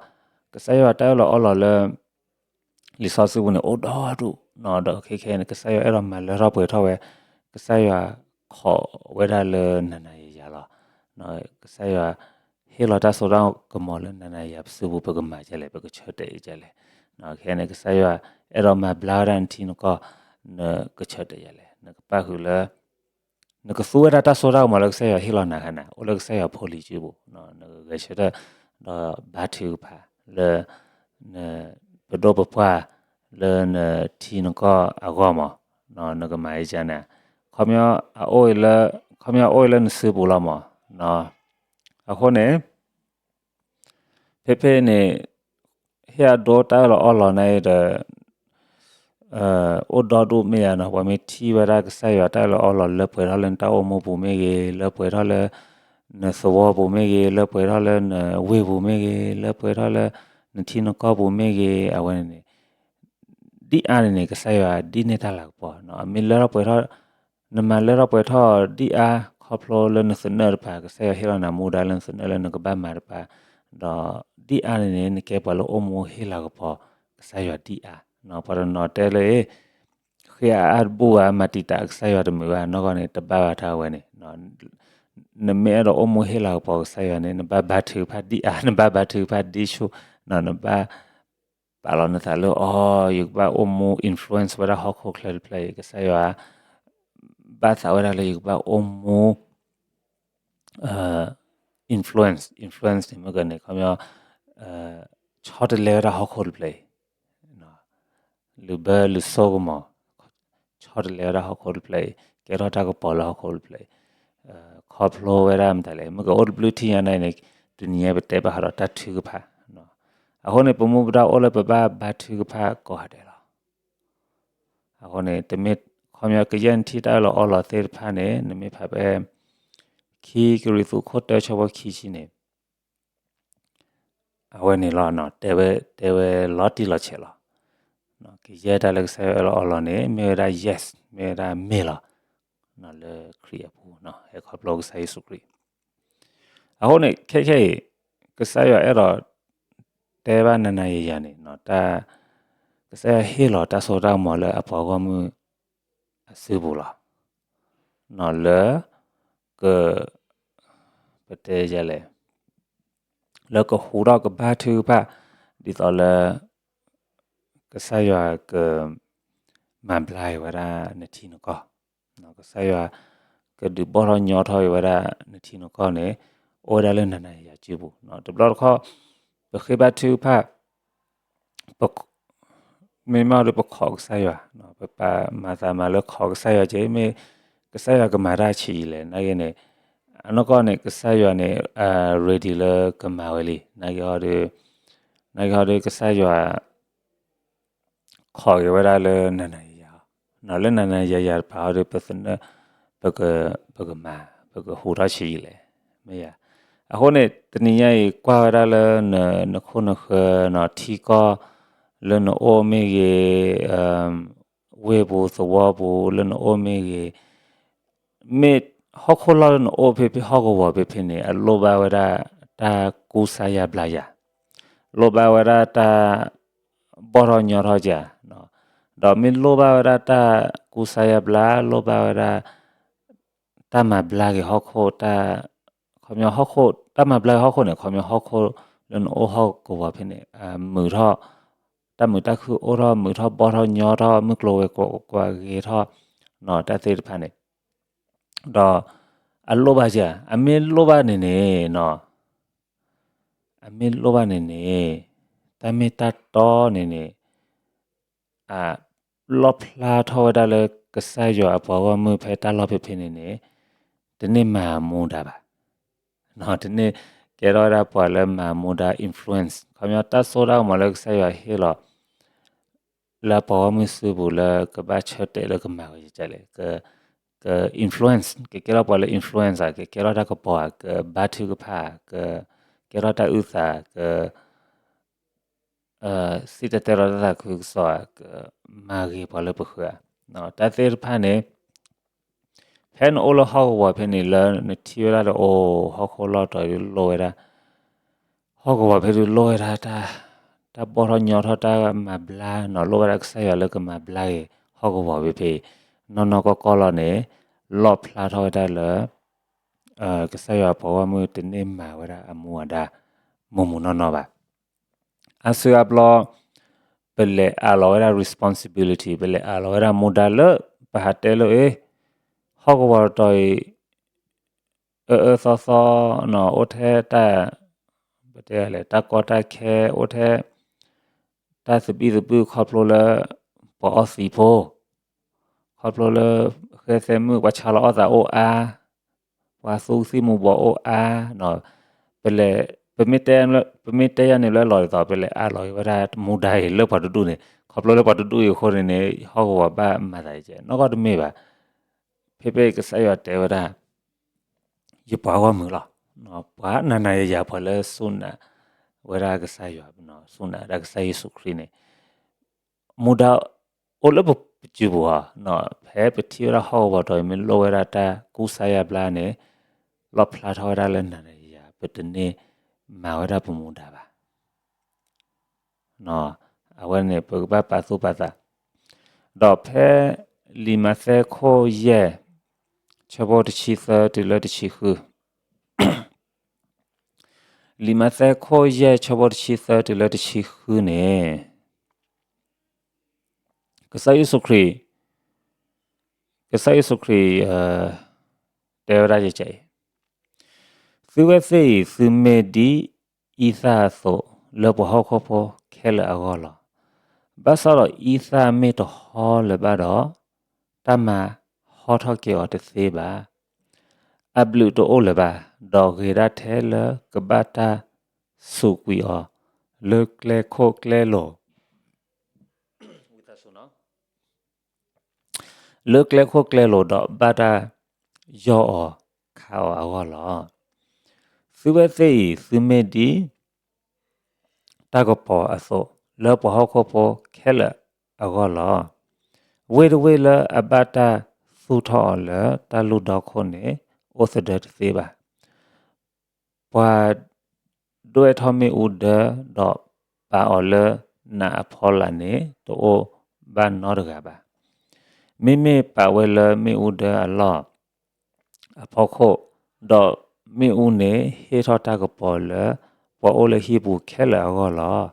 ကစၢ်ယွၤတၢ်အၢၣ်လီၤအီလီၤလၢ လံာ်စီဆှံပူၤန့ၣ် အိၣ်ဒီဒူၣ်, ဒီးခဲခဲအံၤန့ၣ် ကစၢ်ယွၤအဲၣ်ဒိးမၤလၢထီၣ်ပှဲၤထီၣ်ဝဲ, ကစၢ်ယွၤခိးဝဲဒၣ်လၢနၤနၤယၤယၤလီၤ. ကစၢ်ယွၤ ဟ့ၣ်လီၤတၢ်စိတၢ်ကမီၤလၢနၤနၤယၤပစုပူၤ ပကမၤဒ်လဲၣ် ပကဆၢတဲာ်ဒ်လဲၣ်. ခဲအံၤန့ၣ် ကစၢ်ယွၤ အဲၣ်ဒိးမၤဘျါဝဲဒၣ်နထံနကီၢ် နကဆၢတဲာ်ဒ်လဲၣ် နကပၣ်ဃုာ်လၢ နကသူဝဲဒၣ်တၢ်စိတၢ်ကမီၤလၢကစၢ်ယွၤဟ့ၣ်လီၤနၤခါန့ၣ် အိၣ်လၢကစၢ်ယွၤဖိလံၤစုပူၤ, နကဂဲၤဆၢထၢၣ် ဒီးဘါထုကဖၣ်လၢ နပဒိၣ်ပပှၢ် လၢနထံနကီၢ်အဂီၢ်မး, နကမၤဒ်န့ၣ်, ခီပညီအအိၣ်လၢ ခီပညီအအိၣ်လၢနစုပူၤလီၤမး. အဃိန့ၣ် ဖဲဖဲန့ၣ် ဟ့ၣ်အဒိတၢ်အၢၣ်လီၤအီလီၤန့ၣ်ဒီး အိၣ်ဒီဒူၣ်မ့ၢ်ယၤနီၤ, ပှၤမ့ၢ်ထံၣ်ဝဲဒၣ်ကစၢ်ယွၤတၢ်အၢၣ်လီၤအီလီၤလၢပှဲၤထီၣ်လၢနတၢ်အိၣ်မူပူၤမ့ၢ်ဂ့ၤ, လၢပှဲၤထီၣ်လၢ နသဝီပူၤမ့ၢ်ဂ့ၤ, လၢပှဲၤထီၣ်လၢနဝ့ၢ်ပူၤမ့ၢ်ဂ့ၤ, လၢပှဲၤထီၣ်လၢနထံနကီၢ်ပူၤမ့ၢ်ဂ့ၤ, အဝဲန့ၣ်န့ၣ် ဒ်အါန့ၣ်န့ၣ် ကစၢ်ယွၤဒ်န့ၢ်တၢ်လၤကပီၤ, အမ့ၢ်လၢထီၣ်ပှဲၤထီၣ် နမၤလၢထီၣ်ပှဲၤထီၣ်ဒ်အါ ခီဖျိလၢနသနၢၣ်တပၤ ကစၢ်ယွၤဟ့ၣ်လီၤနၤမူဒါလၢနသနၢၣ်လၢနကဘၣ်မၤတပၤ, ဒီးဒ်အါန့ၣ်န့ၣ် နကဲပှၤလၢအိၣ်မူဟ့ၣ်လၤကပီၤ ကစၢ်ယွၤဒ်အါ, ပှၤတနီၤတဲလၢ ဃ့အါအါတဘူၣ်ဘၣ် မၤတံာ်တာ်ကစၢ်ယွၤတမုာ်ဘၣ် နီၢ်ကီၢ်န့ၣ် တဘၣ်ဘၣ်ထါဝဲန့ၣ်, နမ့ၢ်အဲၣ်ဒိးအိၣ်မူဟ့ၣ်လၤကပီၤကစၢ်ယွၤန့ၣ် နဘၣ်ဘါထုကဖၣ်ဒ်အါ, နဘၣ်ဘါထုကဖၣ်ဒ်ဆူၣ်, နဘၣ်ပာ်လီၤနသးလၢအီၤ ယကဘၣ်အိၣ်မူ influence ဝဲဒၣ်ဟီၣ်ခိၣ်ချၢတဖျၢၣ်အံၤ, ကစၢ်ယွၤ ဘၣ်သးဝဲဒၣ်လၢယကဘၣ်အိၣ်မူ influence, influence န့ၣ် မ့ၢ်ကန့ၣ် ခီပညီ ဆီတလဲဝဲဒၣ်ဟီၣ်ခိၣ်တဖျၢၣ်အံၤ, လုာ်ဘၢလုာ်ဆိကမီၤ, ဆီတလဲဝဲဒၣ်ဟီၣ်ခိၣ်တဖျၢၣ်အံၤ, ကဲထီၣ်တၢ်ကပီၤလၢဟီၣ်ခိၣ်တဖျၢၣ်အံၤ, ခီဖျိဝဲဒၣ်မတၤလဲၣ်, မ့ၢ်ကအိၣ်တဘျုးထံၣ်ညါန့ၣ်န့ၣ်, တနံၤညါပတဲဘၣ်ဃးဒီးတၢ်ထုကဖၣ်, အဃိန့ၣ် ပမူပဒါအိၣ်လၢပဘၣ်ဘါထုကဖၣ်ကိးဂၤဒဲးလီၤ. အဃိန့ၣ် တမ့ၢ် ခီပညီကယဲၢ်နထံၣ်တၢ်အၢၣ်လီၤအီလီၤသ့ၣ်တဖၣ်န့ၣ် နမ့ၢ်ဖးဖဲ ခံကရံၣ်သူးခိၣ်တၢ ဆၢဖိခံဆံန့ၣ်, အဝဲန့ၣ်လီၤ, တဲဝဲ တဲဝဲလီၤတံၢ်လီၤဆဲးလီၤ. ကယဲၢ်တၢ်လၢကစၢ်ယွၤအၢၣ်လီၤအီလီၤန့ၣ် မ့ၢ်ဝဲဒၣ် yes, မ့ၢ်ဝဲဒၣ်မ့ၢ်လီၤ. လၢခရံာ်အပူၤ ဟဲခီဖျိကစၢ်ယ့ၣ်ၡူးခရံာ်. အဃိန့ၣ် ခဲခဲအံၤ ကစၢ်ယွၤအဲၣ်ဒိးတဲဘၣ်နၤနၤယၤယၤန့ၣ် တၢ် ကစၢ်ယွၤဟ့ၣ်လီၤတၢ်စိတၢ်ကမီၤလၢအပှၤဂီၢ်မုၢ်အစုပူၤလီၤ. လၢ က ပတဲယဲလဲၣ်, လၢကဟူးထီၣ်ကဘါထုကဖၣ် ဒ်သိးလၢ ကစၢ်ယွၤက မၤဘျါက့ၤဝဲဒၣ်နထံနကီၢ်, ကစၢ်ယွၤ ကဒုးဘီၣ်ထီၣ်ညီထီၣ်က့ၤဝဲဒၣ်နထံနကီၢ်န့ၣ် အိၣ်ဝဲဒၣ်လၢနၤနၤယၤယၤစုပူၤ, တဘျီတခီၣ် ပဃ့ဘါထုကဖၣ် မ့မ့ၢ်ဒီးပခိးကစၢ်ယွၤ, ပပာ်မၤသးမၤလၢခိးကစၢ်ယွၤက့ၤ မ့ၢ်ကစၢ်ယွၤကမၤတၢ်ဆံးယံာ်လဲၣ် နာ်က့န့ၣ်, အနီၢ်ကီၢ်န့ၣ် ကစၢ်ယွၤန့ၣ် ready လၢကမၤဝဲလံ, နာ်က့ဟီဒီး နာ်က့ဟီဒီးကစၢ်ယွၤ ခိးက့ၤဝဲဒၣ်လၢနၤနၤယၤယၤ, လၢနၤနၤယၤယၤတဖၣ်ဟီဒီး ပသနၢၣ် ပက ပကမၤ ပကဟူးထီၣ်ဆံးယံာ်လဲၣ်, မ့ၢ်ယၤ. အဃိန့ၣ် တနံၤညါအံၤ ကွၢ်ဝဲဒၣ်လၢ နခိၣ်နဃၢၤ နထံကီၢ် လၢနအိၣ်မ့ၢ်ဂ့ၤ, ဝ့ၢ်ပူၤသဝီပူၤ လၢနအိၣ်မ့ၢ်ဂ့ၤ, မ့ၢ်ဟီၣ်ခိၣ်လီၢ်လၢနအိၣ်ဖဲဖဲ ဟီၣ်ကဝီၤဖဲဖဲန့ၣ် အလိၣ်ဘၣ်ဝဲဒၣ်တၢ်ကူစါယါဘျါယၤ, လိၣ်ဘၣ်ဝဲဒၣ်တၢ် ဘီၣ်ထီၣ်ညီထီၣ်ယၤ, ဒီးမ့ၢ်လိၣ်ဘၣ်ဝဲဒၣ်တၢ်ကူစါယါဘျါ လိၣ်ဘၣ်ဝဲဒၣ် တၢ်မၤဘျါက့ၤဟီၣ်ခိၣ်, ခီပညီဟီၣ်ခိၣ် တၢ်မၤဘျါက့ၤဟီၣ်ခိၣ်န့ၣ် ခီပညီဟီၣ်ခိၣ်လၢနအိၣ်ဟီၣ်ကဝီၤဖဲန့ၣ် မုာ်ထီၣ်, တၢ်မုာ်တၢ်ခုၣ်အိၣ်ထီၣ် မုၢ်ထီၣ်ဘီၣ်ထီၣ်ညီထီၣ် မုၢ်ကျိၤဝဲၤကွာ်ဂ့ၤထီၣ် တၢ်သ့ၣ်တဖၣ်န့ၣ်, ဒီးအလိၣ်ဘၣ်ယၤ အမ့ၢ်လိၣ်ဘၣ်န့ၣ်န့ၣ် အမ့ၢ်လိၣ်ဘၣ်န့ၣ်န့ၣ် တၢ်မ့ၢ်တၢ်တီန့ၣ်န့ၣ် အလီၣ်ဖျါထီၣ်ဝဲဒၣ်လၢကစၢ်ယွၤအပှၤဂီၢ်မုၢ်ဖဲတၢ်လီၢ်ဖဲဖဲန့ၣ်န့ၣ် တန့ၢ်မၤမူဒါဘၣ်, တန့ၢ်ကဲထီၣ်ဝဲဒၣ်ပှၤလၢမၤမူဒါ influence ခီပညီတၢ်စိတၢ်ကမီၤလၢကစၢ်ယွၤဟ့ၣ်လီၤ လၢအပှၤဂီၢ်မုၢ်စုပူၤလၢကဘၣ်ဆၢတဲာ်လၢကမၤဝဲလဲၣ်, က influence ကကဲထီၣ်ပှၤလၢ influence ဧါ, ကကဲထီၣ်တၢ်ကပီၤဧါ, ကဘါထုကဖၣ်ဧါ, ကကဲထီၣ်တၢ်အုၣ်သး, က စံၣ်တဲၤတဲလီၤတၢ်သးခုကစီၣ်ဧါ, ကမၤဂ့ၤပှၤလၢပဃၢၤဧါ, တၢ်သ့ၣ်တဖၣ်န့ၣ် ဖဲနအိၣ်လၢဟီၣ်ကဝီၤဖဲန့ၣ်လၢနထံၣ်ဝဲဒၣ်လၢအိၣ်ဟီၣ်ခိၣ်လီၢ်တီၤဒုးလိၣ်ဝဲဒၣ်, ဟီၣ်ကဝီၤဖဲဒုးလိၣ်ဝဲဒၣ်တၢ်, တၢ်ဘီၣ်ထီၣ်ညီထီၣ်တၢ်မၤဘျါနီၤ, လိၣ်ဝဲဒၣ်ကစၢ်ယွၤလၢကမၤဘျါက့ၤ ဟီၣ်ကဝီၤဖဲဖဲ, နီၢ်နီၢ်ကီၢ်ကီၢ်လီၤန့ၣ်, လီၣ်ဖျါထီၣ်ဝဲဒၣ်လၢ ကစၢ်ယွၤပှၤဂီၢ်မုၢ်တန့ၢ်မၤဝဲဒၣ်အမူအဒါ, မူမူနီၢ်နီၢ်ဘၣ်. အါစုအါဘျီ ပလဲၤအးလီၤဝဲဒၣ် responsibility, ပလဲၤအးလီၤဝဲဒၣ်မူဒါလၢ ပဟးတဲလၢအ့ၣ်, ဟီၣ်ကဝီၤတီၤအံၤ အၢအၢသီသီနီၤ, အိၣ်ထဲတၢ်, ပတဲလဲၣ်, တၢ်ကီတၢ်ခဲ, အိၣ်ထဲ တၢ်သဘံၣ်သဘုၣ်ခီဖျိလၢ ပှၤအီသံးဖိ, ခီဖျိလၢ ဃဲသဲမုၣ်ပှၤဆါလီၤအီၣ်သးအိၣ်အါ, ပှၤသူသံၣ်မူၤဘှီးအိၣ်အါနီၤ, ပလဲၤ, ပမ့ၢ်တဲယၤန့ၣ်လၢအလီၢ်ဒ်သိး ပလဲၤအးလီၤက့ၤဝဲဒၣ်မူဒါအံၤလၢပှၤတဒူၣ်န့ၣ်, ခီဖျိလၢပှၤတဒူၣ်အံၤအဃိန့ၣ်န့ၣ် ဟီၣ်ကဝီၤဘၣ်မၤသးအံၤကဲ နီၢ်ကီၢ်တမ့ၢ်ဘၣ်. ဖဲဖဲကစၢ်ယွၤတဲဝဲဒၣ် ယပှၤဂီၢ်မုၢ်လီၤ. ပှၤနၤနၤယၤယၤပှၤလၢစူၢ်နာ်ဝဲဒၣ်ကစၢ်ယွၤ, စူၢ်နာ်ဝဲဒၣ်ကစၢ်ယ့ၣ်ၡူးခရံာ်န့ၣ်, မူဒါအိၣ်လၢပစုပူၤဧါ, ဖဲပထံၣ်ဝဲဒၣ်ဟီၣ်ကဝီၤတီၤအံၤမ့ၢ်လိၣ်ဝဲဒၣ်တၢ်ကူစါယါဘျါန့ၣ်, လီၣ်ဖျါထီၣ်ဝဲဒၣ်လၢနၤနၤယၤယၤ ပတန့ၢ်မၤဝဲဒၣ်ပမူဒါဘၣ်. အဝဲန့ၣ် ပကဘၣ်ပာ်သူၣ်ပာ်သး, ဒီးဖဲ လံာ်မးသဲခိၣ်ယဲၢ် ဆၢဖိတဆံသၢတုၤလၢတဆံဃု, လံာ်မးသဲခိၣ်ယဲၢ် ဆၢဖိတဆံသၢတုၤလၢတဆံဃုန့ၣ်, ကစၢ်ယ့ၣ်ၡူးခရံာ်, ကစၢ်ယ့ၣ်ၡူးခရံာ် တဲဝဲဒၣ်ယဲၢ်အံၤ, သုဝဲသ့ၣ်အံၤ သုမ့ၢ်ဒ်အံသၣ်အသိး လၢပှၤဟီၣ်ခိၣ်ဖိခဲလၢာ်အဂီၢ်လီၤ. ဘၣ်ဆၣ်ဒီးအံသၣ်မ့ၢ်တဟီလၢၤဘၣ်ဒီး, တၢ်မၤဟီထီၣ်က့ၤအီၤတသ့ဘၣ်. အဘျုးတအိၣ်လၢၤဘၣ်, ဒီးဂ့ၤဒၣ်ထဲလၢကဘၣ်တၢ်စူးကွံာ်အီၤ လၢကျဲခိၣ်ကျဲလိၤ လၢကျဲခိၣ်ကျဲလိၤဒီးဘၣ်တၢ်ယီၢ်အီၤခးအီၤအဂီၢ်လီၤ. သုဝဲသ့ၣ်အံၤ သုမ့ၢ်ဒ်တၢ်ကပီၤအသိး လၢပှၤဟီၣ်ခိၣ်ဖိခဲလၢာ်အဂီၢ်လီၤ. ဝ့ၢ်တဝ့ၢ်လၢအဘၣ်တၢ်သူၣ်ထီၣ်အီၤလၢတၢ်လုၢ်ဒီခိၣ်န့ၣ် အိၣ်သဒၢတသ့ဘၣ်. ပှၤဒွဲၣ်ထီၣ်မ့ၣ်အူဒၢ ဒီးပာ်အီၤလၢနးအဖီလာ်န့ၣ် တအိၣ်ဘၣ်နီတဂၤဘၣ်. မ့မ့ၢ်ပာ်ဝဲလၢမ့ၣ်အူဒၢအလီၢ်အဖီခိၣ်, ဒီးမ့ၣ်အူန့ၣ် ဟ့ၣ်ထီၣ်တၢ်ကပီၤလၢ ပှၤအိၣ်လၢဟံၣ်ပူၤခဲလၢာ်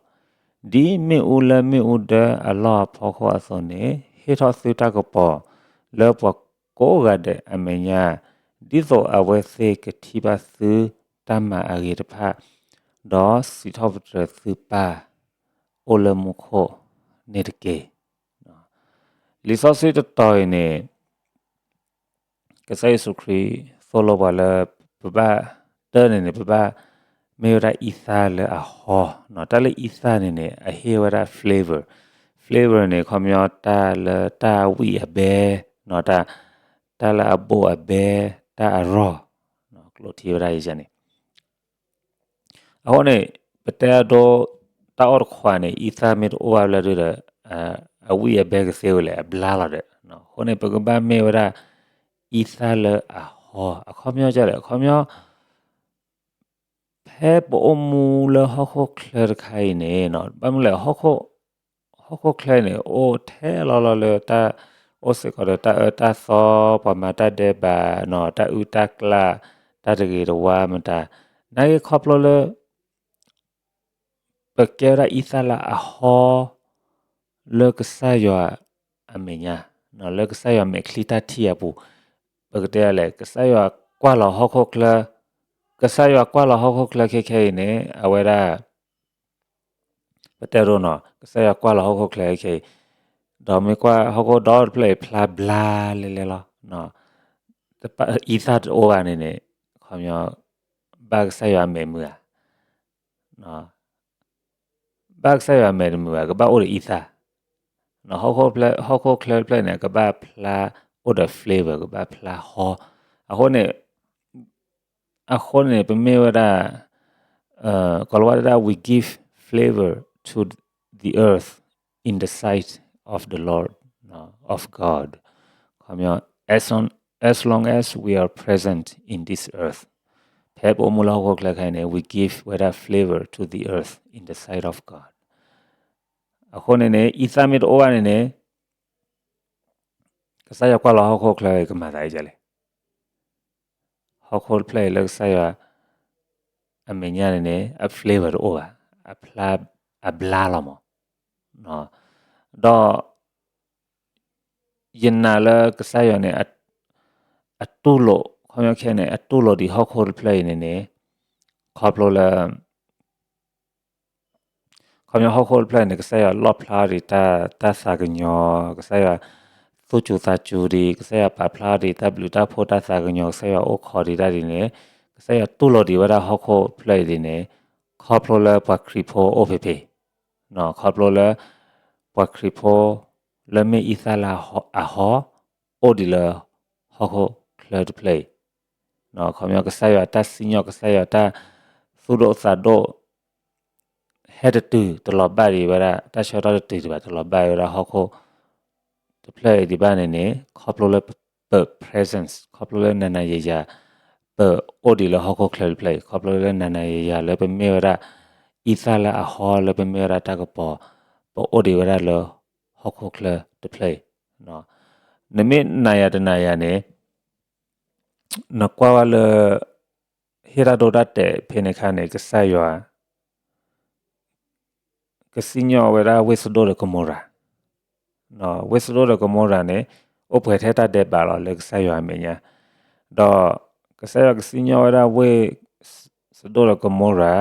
အဂီၢ်လီၤ. ဒ်မ့ၣ်အူလၢမ့ၣ်အူဒၢအလီၢ်အဖီခိၣ်အသိးန့ၣ် ဟ့ၣ်ထီၣ်သုတၢ်ကပီၤ လၢပှၤကိးဂၤဒဲးအမဲာ်ညါ, ဒ်သိးအဝဲသ့ၣ်ကထံၣ်ဘၣ်သုတၢ်မၤအဂ့ၤတဖၣ်, ဒီးစံးထီၣ်ပတြၢၤသုပၢ် အိၣ်လၢမူခိၣ်န့ၣ်တက့ၢ်. လံာ်စီဆှံတတီၤအံၤန့ၣ် ကစၢ်ယ့ၣ်ၡူးခရံာ်သိၣ်လိပှၤလၢ ပဘၣ်တၢ်န့ၣ်န့ၣ် ပဘၣ်မ့ၢ်ဝဲဒၣ်အံသၣ်လၢအဟီ, တၢ်လၢအံသၣ်န့ၣ်န့ၣ် အဟ့ၣ်ဝဲဒၣ် flavor, flavor န့ၣ် ခီပညီတၢ်လၢတၢ်ဝံၣ်အဘဲ, တၢ်လၢအဘိၣ်အဘဲ, တၢ်အရီၢ်, ကျိထံဝဲဒၣ်ယန့ၣ် အဃိန့ၣ် ပတဲအဒိ တၢ်အီၣ်တခွးန့ၣ် အံသၣ်မ့ၢ်တအိၣ်ဘၣ်ဘျီဒုဒီး အဝံၣ်အဘဲကသ့ဝဲလဲၣ် အဘျါလီၤဒီး, အဃိန့ၣ် ပကဘၣ်မ့ၢ်ဝဲဒၣ် အံသၣ်လၢအဟီ, အခီပညီဒ်လဲၣ် အခီပညီ ဖဲပအိၣ်မူလၢဟီၣ်ခိၣ်ချၢတခါအံၤန့ၣ် ဘၣ်မနုၤလဲၣ် ဟီၣ်ခိၣ်ချၢန့ၣ် အိၣ်ထဲလီၤလီၤလၢတၢ် အိၣ်စ့ၢ်ကီးဒီးတၢ်အၢတၢ်သီ, ပှၤမၤတၢ်ဒဲးဘး, တၢ်အုၣ်တၢ်ကျၢ်, တၢ်တဂ့ၤတဝါမတၤ, နာ်က့ခီဖျိလၢ ပကဲဝဲဒၣ်အံသၣ်လၢအဟီ လၢကစၢ်ယွၤအမဲာ်ညါ, လၢကစၢ်ယွၤမဲာ်ချံတၢ်ထံၣ်အပူၤ, ပကတဲလဲၣ် ကစၢ်ယွၤကွၢ်လီၤဟီၣ်ခိၣ်ချၢ, ကစၢ်ယွၤကွၢ်လီၤဟီၣ်ခိၣ်ချၢခဲခဲအံၤန့ၣ် အဝဲဒၣ် ပတဲဒိနီၤ ကစၢ်ယွၤကွၢ်လီၤဟီၣ်ခိၣ်ချၢခဲအံၤ, ဒီးမ့ၢ်ကွၢ်ဟီၣ်ခိၣ်ဒီတဖျၢၣ်အံၤဖျါဘျါလဲလဲလီၤ, အံသၣ်တအိၣ်ဘၣ်န့ၣ်န့ၣ် ခီပညီ ဘၣ်ကစၢ်ယွၤအမဲာ်မုာ်ဧါ ဘၣ်ကစၢ်ယွၤမဲာ်တမုာ်ဘၣ် ကဘၣ်အိၣ်ဒီးအံသၣ်, ဟီၣ်ခိၣ်ချၢတဖျၢၣ်န့ၣ် ကဘၣ်ဖျါအိၣ်ဒီး flavor ကဘၣ်ဖျါဟီ, အဃိန့ၣ် အဃိန့ၣ် ပမ့ၢ်ဝဲဒၣ် ကိၤလၤဝါတဲဒၣ် we give flavor to the earth in the sight of the Lord, of God, ခီပညီ as soon as long as we are present in this earth, ဖဲပအိၣ်မူလၢဟီၣ်ခိၣ်ချၢခဲအံၤန့ၣ် we give ဝဲဒၣ် flavor to the earth in the sight of God. အဃိန့ၣ်န့ၣ် အံသၣ်မ့ၢ်တအိၣ်ဘၣ်န့ၣ်န့ၣ် ကစၢ်ယွၤကွၢ်လီၤဟီၣ်ခိၣ်ချၢကမၤသးဒ်လဲၣ်. ဟီၣ်ခိၣ်တဖျၢၣ်အံၤလၢကစၢ်ယွၤအမဲာ်ညါန့ၣ်န့ၣ် အ flavor တအိၣ်ဘၣ်, အဖျါ, အဘျါလီၤမး. ဒီး ယနာ်လၢကစၢ်ယွၤန့ၣ် အတူၢ်လိာ်, ခီပညီခဲအံၤန့ၣ် အတူၢ်လိာ်ဒံးဟီၣ်ခိၣ်တဖျၢၣ်အံၤန့ၣ်န့ၣ် ခီဖျိလၢ ခီပညီဟီၣ်ခိၣ်တဖျၢၣ်န့ၣ် ကစၢ်ယွၤလီၣ်ဖျါဒံးတၢ်သးကညီၤ, ကစၢ်ယွၤသူၣ်စူၤသးစူၤဒံး, ကစၢ်ယွၤပာ်ဖျါဒံးတၢ်ဘျုးတၢ်ဖှိၣ်တၢ်သးကညီၤ, ကစၢ်ယွၤအိၣ်ခိးဒံးတၢ်ဒ်န့ၣ်, ကစၢ်ယွၤတူၢ်လိာ်ဒံးဝဲဒၣ်ဟီၣ်ခိၣ်ဖျၢၣ်အံၤဒ်န့ၣ်, ခီဖျိလၢပှၤခရံာ်ဖိအိၣ်ဖဲဖဲ, ခီဖျိလၢ ပှၤခရံာ်ဖိ လၢမ့ၢ်အံသၣ်လၢအဟီ အိၣ်ဒံးလၢဟီၣ်ခိၣ်ချၢတဖျၢၣ်အံၤ, ခီပညီကစၢ်ယွၤတၢ်စံၣ်ညီၣ် ကစၢ်ယွၤတၢ်သူၣ်ဒိၣ်သးဒိၣ် ဟဲတတုၤတလီၤဘၣ်ဒံးဝဲဒၣ် တၢ်ဆၢကတီၢ်တတုၤဒံးဘၣ် တလီၤဘၣ်ဝဲဒၣ်ဟီၣ်ခိၣ်တဖျၢၣ်အံၤဒံးဘၣ်န့ၣ်န့ၣ် ခီဖျိလၢပ presence ခီဖျိလၢနၤနၤယၤယၤ ပအိၣ်ဒံးလၢဟီၣ်ခိၣ်ချၢတဖျၢၣ်အံၤ ခီဖျိလၢနၤနၤယၤယၤလၢပမ့ၢ်ဝဲဒၣ် အံသၣ်လၢအဟီလၢပမ့ၢ်ဝဲဒၣ်တၢ်ကပီၤ ပအိၣ်ဒံးဝဲဒၣ်လၢဟီၣ်ခိၣ်ချၢတဖျၢၣ်အံၤ, နမ့ၢ်နာ်ယၤတနာ်ယၤန့ၣ် နကွၢ်ဝဲလၢ ဟ့ၣ်တၢ်ဒိတၢ်တဲာ်ဖဲန့ၣ်အခါန့ၣ် ကစၢ်ယွၤ ကစံၣ်ညီၣ်ဝဲဒၣ်ဝ့ၢ်စဒိၣ်ဒီးကမိရၤ, ဝ့ၢ်စဒိၣ်ဒီးကမိရၤန့ၣ် အိၣ်ပှဲၤထဲတၢ်ဒဲးဘးလီၤလၢကစၢ်ယွၤအမဲာ်ညါ, ဒီးကစၢ်ယွၤကစံၣ်ညီၣ်ဝဲဒၣ်ဝ့ၢ်စဒိၣ်ဒီးကမိရၤ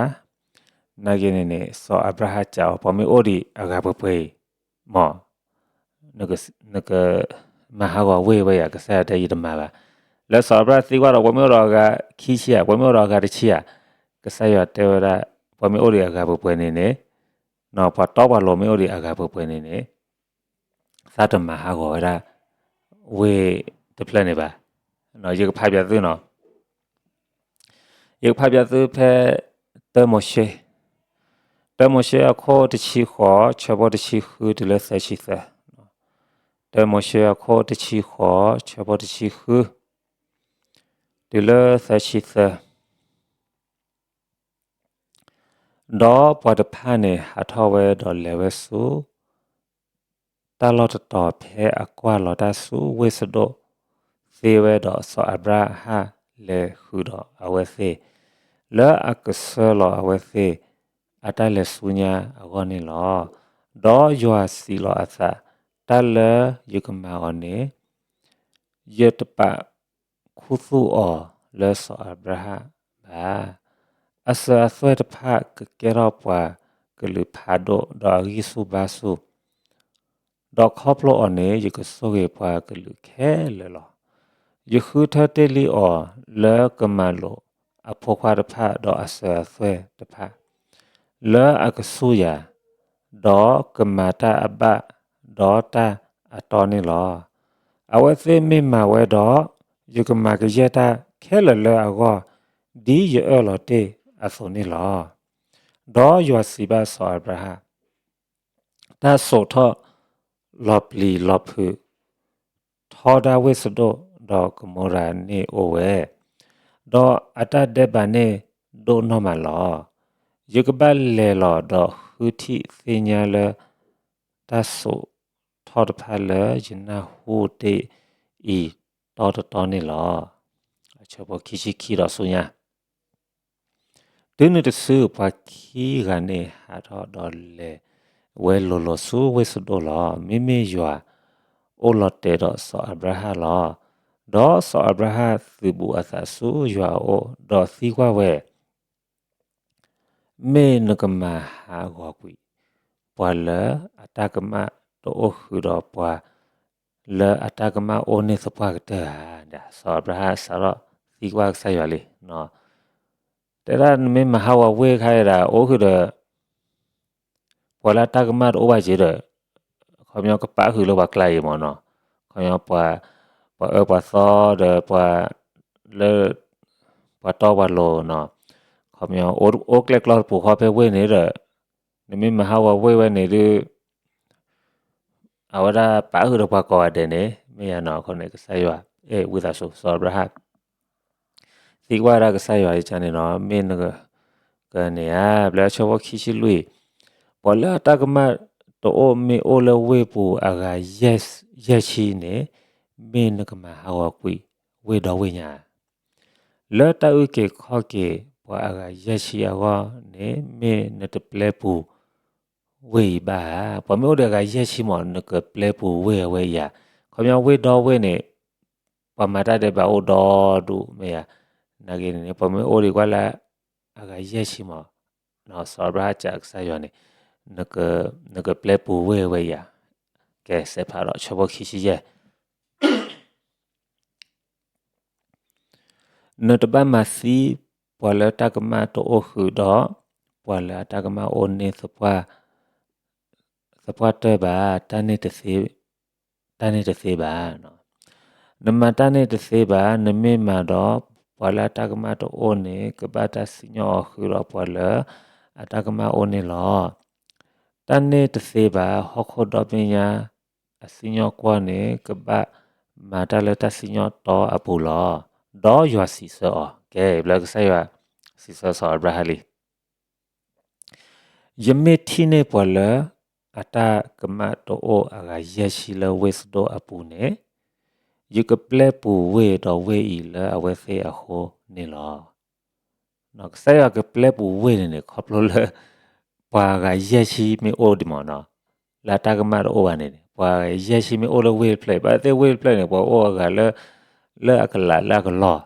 နာ်က့န့ၣ်န့ၣ် စီၤအၤဘြၤဟၣ်စံးအီၤ ပှၤမ့ၢ်အိၣ်ဒံးအဂၤပှဲၤပှဲၤအံၤ မ့ၢ် နကမၤဟးဂီၤဝ့ၢ်ဝဲယၤ ကစၢ်ယွၤတဲယတမၤဘၣ်, လၢစီၤအၤဘြၤဟၣ်သံကွၢ်ဒီး ပှၤမ့ၢ်အိၣ်ဒီးအဂၤခံဆံဧါ ပှၤမ့ၢ်အိၣ်ဒီးအဂၤတဆံဧါ, ကစၢ်ယွၤတဲဝဲဒၣ် ပှၤမ့ၢ်အိၣ်ဒံးအဂၤပှဲၤပှဲၤန့ၣ်န့ၣ်, ပှၤတီပှၤလိၤမ့ၢ်အိၣ်ဒံးအဂၤပှဲၤပှဲၤန့ၣ်န့ၣ် သးတမၤဟးဂီၤဝဲဒၣ် ဝ့ၢ်တဖျၢၣ်န့ၣ်ဘၣ်, ယကဖးပၠးသုနီၤ ယကဖးပၠးသုဖဲ တၢမိၤၡ့, တၢမိၤၡ့အခိၣ်တဆံဃိး ဆၢဖိတဆံဃုတုၤလၢသၢဆံသၢ, တၢမိၤၡ့အခိၣ်တဆံဃိး ဆၢဖိတဆံဃု တုၤလၢသၢဆံသၢ ဒီးပှၤတဖၣ်န့ၣ်ဟးထီၣ်ဝဲဒီးလဲၤဝဲဆူ တၢ်လီၢ်တတီၤဖဲအကွၢ်လီၤတၢ်ဆူဝ့ၢ်စဒိၣ်သ့ဝဲဒီး စီၤအၤဘြၤဟၣ်လဲၤဃုာ်ဒီးအဝဲသ့ၣ် လၢအကဆှၢလီၤအဝဲသ့ၣ်အတၢ်လဲၤဆူညါအဂီၢ်န့ၣ်လီၤ. ဒီးယွၤစံးလီၤအသး, တၢ်လၢယကမၤအီၤန့ၣ် ယတပာ်ခူသူၣ်အီၤလၢစီၤအၤဘြၤဟၣ်ဘၣ်. အစၢၤအသွဲၣ်တဖၣ်ကကဲထီၣ်ပှၤကလုာ်ဖးဒိၣ်ဒီးအဂံၢ်ဆူၣ်ဘါဆူၣ်, ဒီးခီဖျိအီၤန့ၣ် ယကဆိၣ်ဂ့ၤပှၤကလုာ်ခဲလၢာ်လီၤ. ယဃုထၢတ့ၢ်လံအီၤလၢကမၤလိာ်အဖိခွါတဖၣ်ဒီးအစၢၤအသွဲၣ်တဖၣ် လၢအကဆူၣ်ယၤ, ဒီးကမၤတၢ်အဘၣ်ဒီးတၢ်အတီန့ၣ်လီၤ. အဝဲသ့ၣ်မ့ၢ်မၤဝဲဒီး, ယကမၤကယဲၢ်တၢ်ခဲလၢာ်လၢအဂီၢ်, ဒ်ယအၢၣ်လီၤတ့ၢ်အသိးန့ၣ်လီၤ. ဒီးယွၤစံးဘၣ်စီၤအၤဘြၤဟၣ်, တၢ်စိာ်ထီၣ်လီၤပျံၤလီၤဖုး ထီဒါဝ့ၢ်စဒိၣ်ဒီးကမိရၤန့ၣ်အိၣ်ဝဲ, ဒီးအတၢ်ဒဲးဘးန့ၣ်ဒိၣ်နီၢ်မးလီၤ. ယကဘၣ်လဲၤလီၤဒီးဃုထံၣ်သ့ၣ်ညါလၢ တၢ်စိာ်ထီၣ်တဖၣ်လၢယနၢ်ဟူတ့ၢ်အံၤ တီတီန့ၣ်လီၤ. အဆၢဖိခံဆံခံဒီးဆူညါ တုၤနုၤတစု ပှၤခံဂၤန့ၣ်ဟးထီၣ်ဒီးလဲၤဝဲလိၤလိၤဆူဝ့ၢ်စဒိၣ်လီၤ. မ့မ့ၢ်ယွၤအိၣ်လီၤတဲာ်ဒီးစီၤအၤဘြၤဟၣ်လီၤ. ဒီးစီၤအၤဘြၤဟၣ်သုးဘူးအသးဆူယွၤအအိၣ်, ဒီးသံကွၢ်ဝဲ, မ့ၢ်နကမၤဟးဂီၤကွံာ် ပှၤလၢအတၢ်ကမၣ်တအိၣ်ဃုာ်ဒီးပှၤလၢအတၢ်ကမၣ်အိၣ်န့ၢ်သပှၢ်ကတၢၢ်ဧါ. စီၤအၤဘြၤဟၣ်စးထီၣ်သံကွၢ်ကစၢ်ယွၤလံ တဲဒၣ်နမ့ၢ်မၤဟးဂီၤဝ့ၢ်ခါအံၤဒၣ် အိၣ်ဃုာ်ဒီး ပှၤလၢအတၢ်ကမၣ်တအိၣ်ဘၣ်က့ၤဒီး, ခီပညီကပာ်ဃုာ်လၢပှၤကျါအံၤမ့ၢ်နီၤ, ခီပညီ ပှၤအၢပှၤသီဒီးပှၤလၢ ပှၤတီပှၤလိၤနီၤ, ခီပညီ အိၣ်ကျဲၣ်ကျီတပူၤဃီဖဲဝ့ၢ်န့ၣ်ဒီး, နမ့ၢ်မၤဟးဂီၤဝ့ၢ်ဝဲန့ၣ်ဒုး အဝဲဒၣ်ပာ်ဃုာ်ဒီးပှၤကိးဂၤဒဲးန့ၣ် မ့ၢ်ယၤနီၤ. အဃိန့ၣ် ကစၢ်ယွၤ အဲၣ်ဝံသးစူၤ စီၤအၤဘြၤဟၣ် သံကွၢ်ဒၣ်ကစၢ်ယွၤအံၤန့ၣ်နီၤ မ့ၢ်နက ကန့ၣ်ဧါ, ဘျၢဆၢဖိခံဆံလွံၢ်, ပှၤလၢအတၢ်ကမၣ်တအိၣ်မ့ၢ်အိၣ်လၢဝ့ၢ်ပူၤအဂၤယဲၢ်ဆံန့ၣ်, မ့ၢ်နကမၤဟးဂီၤကွံာ်ဝ့ၢ်ဒီဝ့ၢ်ညါ လၢတၢ်အုၣ်က့ၤခီၣ်က့ၤ ပှၤအဂၤယဲၢ်ဆံအဂီၢ်န့ၣ် မ့ၢ်နတပျဲပူၤဝ့ၢ်အံၤဘၣ်ဧါ. ပှၤမ့ၢ်အိၣ်ဒီးအဂၤယဲၢ်ဆံမး နကပျဲပူၤဝ့ၢ်အဝဲအံၤဧါ. ခီပညီဝ့ၢ်ဒီဝ့ၢ်န့ၣ် ပှၤမၤတၢ်ဒဲးဘးအိၣ်ဒီဒူၣ်မ့ၢ်ဧါ. နာ်က့န့ၣ်န့ၣ် ပှၤမ့ၢ်အိၣ်ဒံးကွၢ်လၢ အဂၤယဲၢ်ဆံမး စီၤအၤဘြၤဟၣ်စံးကစၢ်ယွၤန့ၣ် နကပျဲပူၤဝ့ၢ်အဝဲအံၤဧါ. ကဲ စဲးဖးဒီးဆၢဖိခံဆံယဲၢ် နတဘၣ်မၤသံ ပှၤလၢတၢ်ကမၣ်တအိၣ်ဃုာ်ဒီး ပှၤလၢအတၢ်ကမၣ်အိၣ်န့ၢ်သပှၢ်တၢၢ်ဘၣ်, တၢ်န့ၣ်တသ့ဘၣ်. နမၤတၢ်န့ၣ်တသ့ဘၣ်, နမ့ၢ်မၤဒီး ပှၤလၢအတၢ်ကမၣ်တအိၣ်န့ၣ် ကဘၣ်တၢ်စံၣ်ညီၣ်အီၤဃုာ်ဒီးပှၤလၢအတၢ်ကမၣ်အိၣ်န့ၣ်လီၤ. တၢ်န့ၣ်တသ့ဘၣ်, ဟီၣ်ခိၣ်ဒီဘ့ၣ်ညါ အစံၣ်ညီၣ်ကွီၢ်န့ၣ် ကဘၣ်မၤတၢ်လၢတၢ်စံၣ်ညီၣ်တီအပူၤလီၤ. ဒီးယွၤစံးဆၢအီၤ, ကဲ ဘျၢကစၢ်ယွၤစံးဆၢစီၤအၤဘြၤဟၣ်လံ ယမ့ၢ်ထံၣ်န့ၢ်ပှၤလၢအတၢ်ကမၣ်တအိၣ်အဂၤယဲၢ်ဆံလၢဝ့ၢ်စဒိၣ်အပူၤန့ၣ်, ယကပျဲပူၤဝ့ၢ်ဒီဝ့ၢ်အံၤလၢအဝဲသ့ၣ်အဃိန့ၣ်လီၤ. ကစၢ်ယွၤကပျဲပူၤဝ့ၢ်န့ၣ်န့ၣ် ခီဖျိလၢ ပှၤအဂၤယဲၢ်ဆံမ့ၢ်အိၣ်ဒံးမးနီၤ, လၢအတၢ်ကမၣ်တအိၣ်ဘၣ်န့ၣ်န့ၣ် ပှၤအဂၤယဲၢ်ဆံမ့ၢ်အိၣ်လၢဝ့ၢ်တဖျၢၣ်အံၤ ဘၣ်သ့ၣ်ဝ့ၢ်တဖျၢၣ်န့ၣ် ပှၤအိၣ်အဂၤလၢ လၢအကလးလၢအကလီၢ်,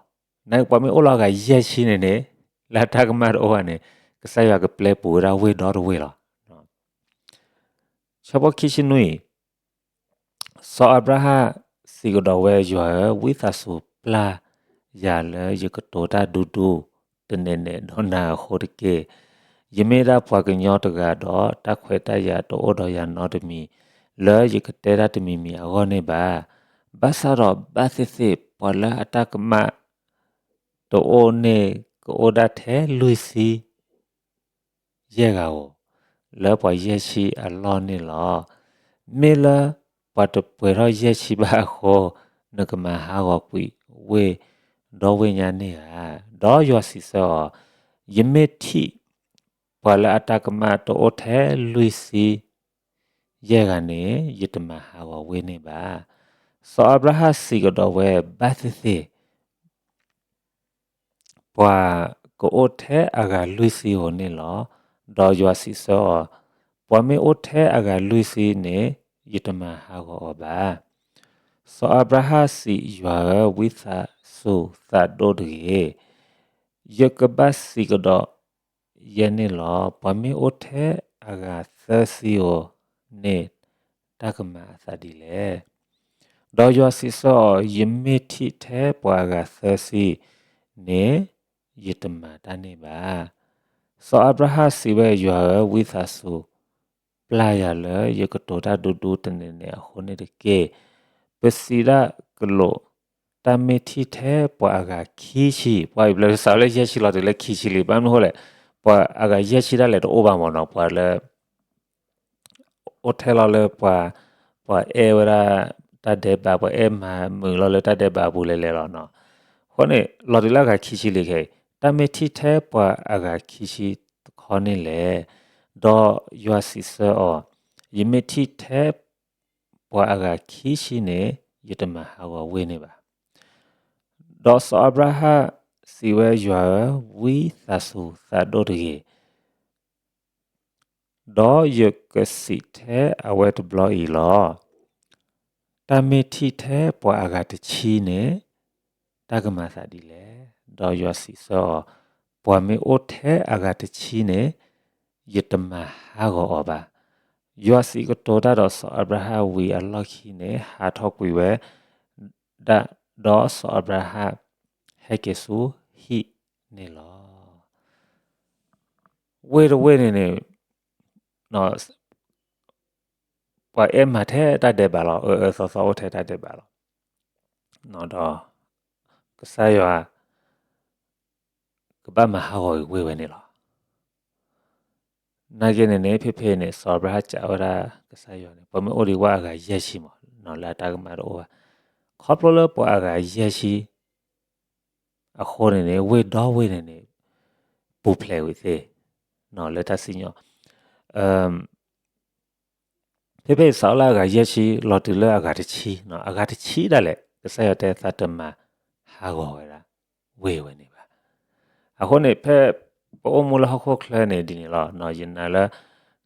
နပှၤမ့ၢ်အိၣ်လၢအဂၤယဲၢ်ဆံန့ၣ်န့ၣ် လၢအတၢ်ကမၣ်တအိၣ်ဘၣ်န့ၣ် ကစၢ်ယွၤကပျဲပူၤဝဲဒၣ်ဝ့ၢ်ဒီတဝ့ၢ်လီၤ. ဆၢဖိခံဆံနွံ စီၤအၤဘြၤဟၣ်စံးကဒီးဝဲ, ယွၤဧၢ, ဝံသးစူၤပျၢ်ယၤလၢယကတိၤတၢ်ဒူဒူ တနဲၣ်နဲၣ်ဒီးနၤအဃိတက့ၢ်. ယမ့ၢ်ဒၣ်ပှၤကညီတဂၤဒီး တၢ်ခွဲးတၢ်ယာ်တအိၣ်ဒီးယၤနီတမံၤ လၢယကတဲတၢ်တမံၤမံၤအဂီၢ်န့ၣ်ဘၣ်. ဘၣ်ဆၣ်ဒီးဘၣ်သ့ၣ်သ့ၣ် ပှၤလၢအတၢ်ကမၣ်တအိၣ်န့ၣ် ကအိၣ်ဒၣ်ထဲလွံၢ်ဆံ ယဲၢ်ဂၤဧိၤ, လၢပှၤယဲၢ်ဆံအလီၢ်န့ၣ်လီၤ. မ့ၢ်လၢပှၤတပှဲၤထီၣ်ယဲၢ်ဆံဘၣ်အဃိ, နကမၤဟးဂီၤကွံာ်ဝ့ၢ်ဒီဝ့ၢ်ညါန့ၣ်ဧါ. ဒီးယွၤစံးဆၢအီၤ, ယမ့ၢ်ထံၣ်ပှၤလၢအတၢ်ကမၣ်တအိၣ်ထဲလွံၢ်ဆံ ယဲၢ်ဂၤန့ၣ် ယတမၤဟးဂီၤဝ့ၢ်န့ၣ်ဘၣ်. စီၤအၤဘြၤဟၣ်စံးကဒီးဝဲ, ဘၣ်သ့ၣ်သ့ၣ် ပှၤကအိၣ်ထဲအဂၤလွံၢ်ဆံဧိၤန့ၣ်လီၤ. ဒီးယွၤစံးဆၢအီၤ, ပှၤမ့ၢ်အိၣ်ထဲအဂၤလွံၢ်ဆံန့ၣ် ယတမၤဟးဂီၤအီၤဘၣ်. စီၤအၤဘြၤဟၣ်စံး, ယွၤဧၢ, ဝံသးစူၤသးဒိၣ်တဂ့ၤ. ယကဘၣ်စံးကဒီးယဲန့ၣ်လီၤ. ပှၤမ့ၢ်အိၣ်ထဲအဂၤသၢဆံဧိၤန့ၣ် တၢ်ကမၤအသးဒ်လဲၣ်. ဒီးယွၤစံးဆၢအီၤ, ယမ့ၢ်ထံၣ်ထဲပှၤအဂၤသၢဆံန့ၣ် ယတမၤတၢ်န့ၣ်ဘၣ်. စီၤအၤဘြၤဟၣ်စံးဝဲ, ယွၤဧၢ, ဝံသးစူၤပျၢ်ယၤလၢယကတိၤတၢ်ဒူဒူတနဲၣ်နဲၣ်အဃိန့ၣ်တက့ၢ်. ပစံးဒၣ်ကလိာ် တၢ်မ့ၢ်ထံၣ်ထဲပှၤအဂၤခံဆံ, ပှၤအံၤဘျၢကစးလၢယဲၢ်ဆံလီၤတုၤလၢခံဆံလံ. ဘၣ်မနုၤအဃိလဲၣ်, ပှၤအဂၤယဲၢ်ဆံဒၣ်လဲာ်တအိၣ်ဘၣ်မးနီၤ, ပှၤလၢ အိၣ်ထဲလီၤလၢပှၤ, ပှၤအဲၣ်ဝဲဒၣ်တၢ်ဒဲးဘး, ပှၤအဲၣ်မၤမုာ်လီၤလၢတၢ်ဒဲးဘးအပူၤလဲၤလဲၤလီၤနီၤ. အဃိန့ၣ် လီၤတုၤလၢအဂၤခံဆံလံခဲအံၤ, တၢ်မ့ၢ်ထံၣ်ထဲပှၤအဂၤခံဆံတခီန့ၣ်လဲၣ်. ဒီးယွၤစံးဆၢအီၤ, ယမ့ၢ်ထံၣ်ထဲပှၤအဂၤခံဆံန့ၣ် ယတမၤဟးဂီၤဝ့ၢ်န့ၣ်ဘၣ်. ဒီးစီၤအၤဘြၤဟၣ်စံးဝဲ, ယွၤဧၢ, ဝံသးစူၤသးဒိၣ်တဂ့ၤ. ဒီးယကစံးထဲအဝဲတဘျီအံၤလီၤ. တၢ်မ့ၢ်ထံၣ်ထဲပှၤအဂၤတဆံန့ၣ် တၢ်ကမၤသးဒ်လဲၣ်. ဒီးယွၤစံးဆၢအီၤ, ပှၤမ့ၢ်အိၣ်ထဲအဂၤတဆံန့ၣ် ယတမၤဟးဂီၤအီၤဘၣ်. ယွၤစံးကတိၤတၢ်ဒီးစီၤအၤဘြၤဟၣ်ဝံၤအလီၢ်ခံန့ၣ် ဟးထီၣ်ကွံာ်ဝဲဒၣ်, ဒီးစီၤအၤဘြၤဟၣ်ဟဲက့ၤဆူဟံၣ်န့ၣ်လီၤ. ဝ့ၢ်တဝ့ၢ်န့ၣ်န့ၣ် ပှၤအဲၣ်မၤထဲတၢ်ဒဲးဘးလီၤ, အၢအၢသီသီအိၣ်ထဲတၢ်ဒဲးဘးလီၤ. ဒီးကစၢ်ယွၤ ကဘၣ်မၤဟးဂီၤက့ၤဝ့ၢ်ဝဲန့ၣ်လီၤ. နာ်က့န့ၣ်န့ၣ် ဖဲဖဲန့ၣ် စီၤအၤဘြၤဟၣ်စံးဝဲဒၣ်ကစၢ်ယွၤန့ၣ် ပှၤမ့ၢ်အိၣ်ဒံးဝဲအဂၤယဲၢ်ဆံမး လၢအတၢ်ကမၣ်တအိၣ်ဘၣ်, ခီ ခီဖျိလၢပှၤအဂၤယဲၢ်ဆံ အဃိန့ၣ်န့ၣ် ဝ့ၢ်ဒီဝ့ၢ်န့ၣ်န့ၣ် ပူၤဖျဲးဝံၤသ့ လၢတၢ်စံၣ်ညီၣ် ဖဲဖဲအံၤစးထီၣ်လၢအဂၤယဲၢ်ဆံ လီၤတုၤလၢအဂၤတဆံ, အဂၤတဆံဒၣ်လဲာ် ကစၢ်ယွၤတဲသးတမၤဟးဂီၤဝဲဒၣ် ဝ့ၢ်ဝဲန့ၣ်ဘၣ်. အဃိန့ၣ် ဖဲပအိၣ်မူလၢဟီၣ်ခိၣ်ချၢန့ၣ်ဒ်န့ၣ်လီၤ. ယနာ်လၢ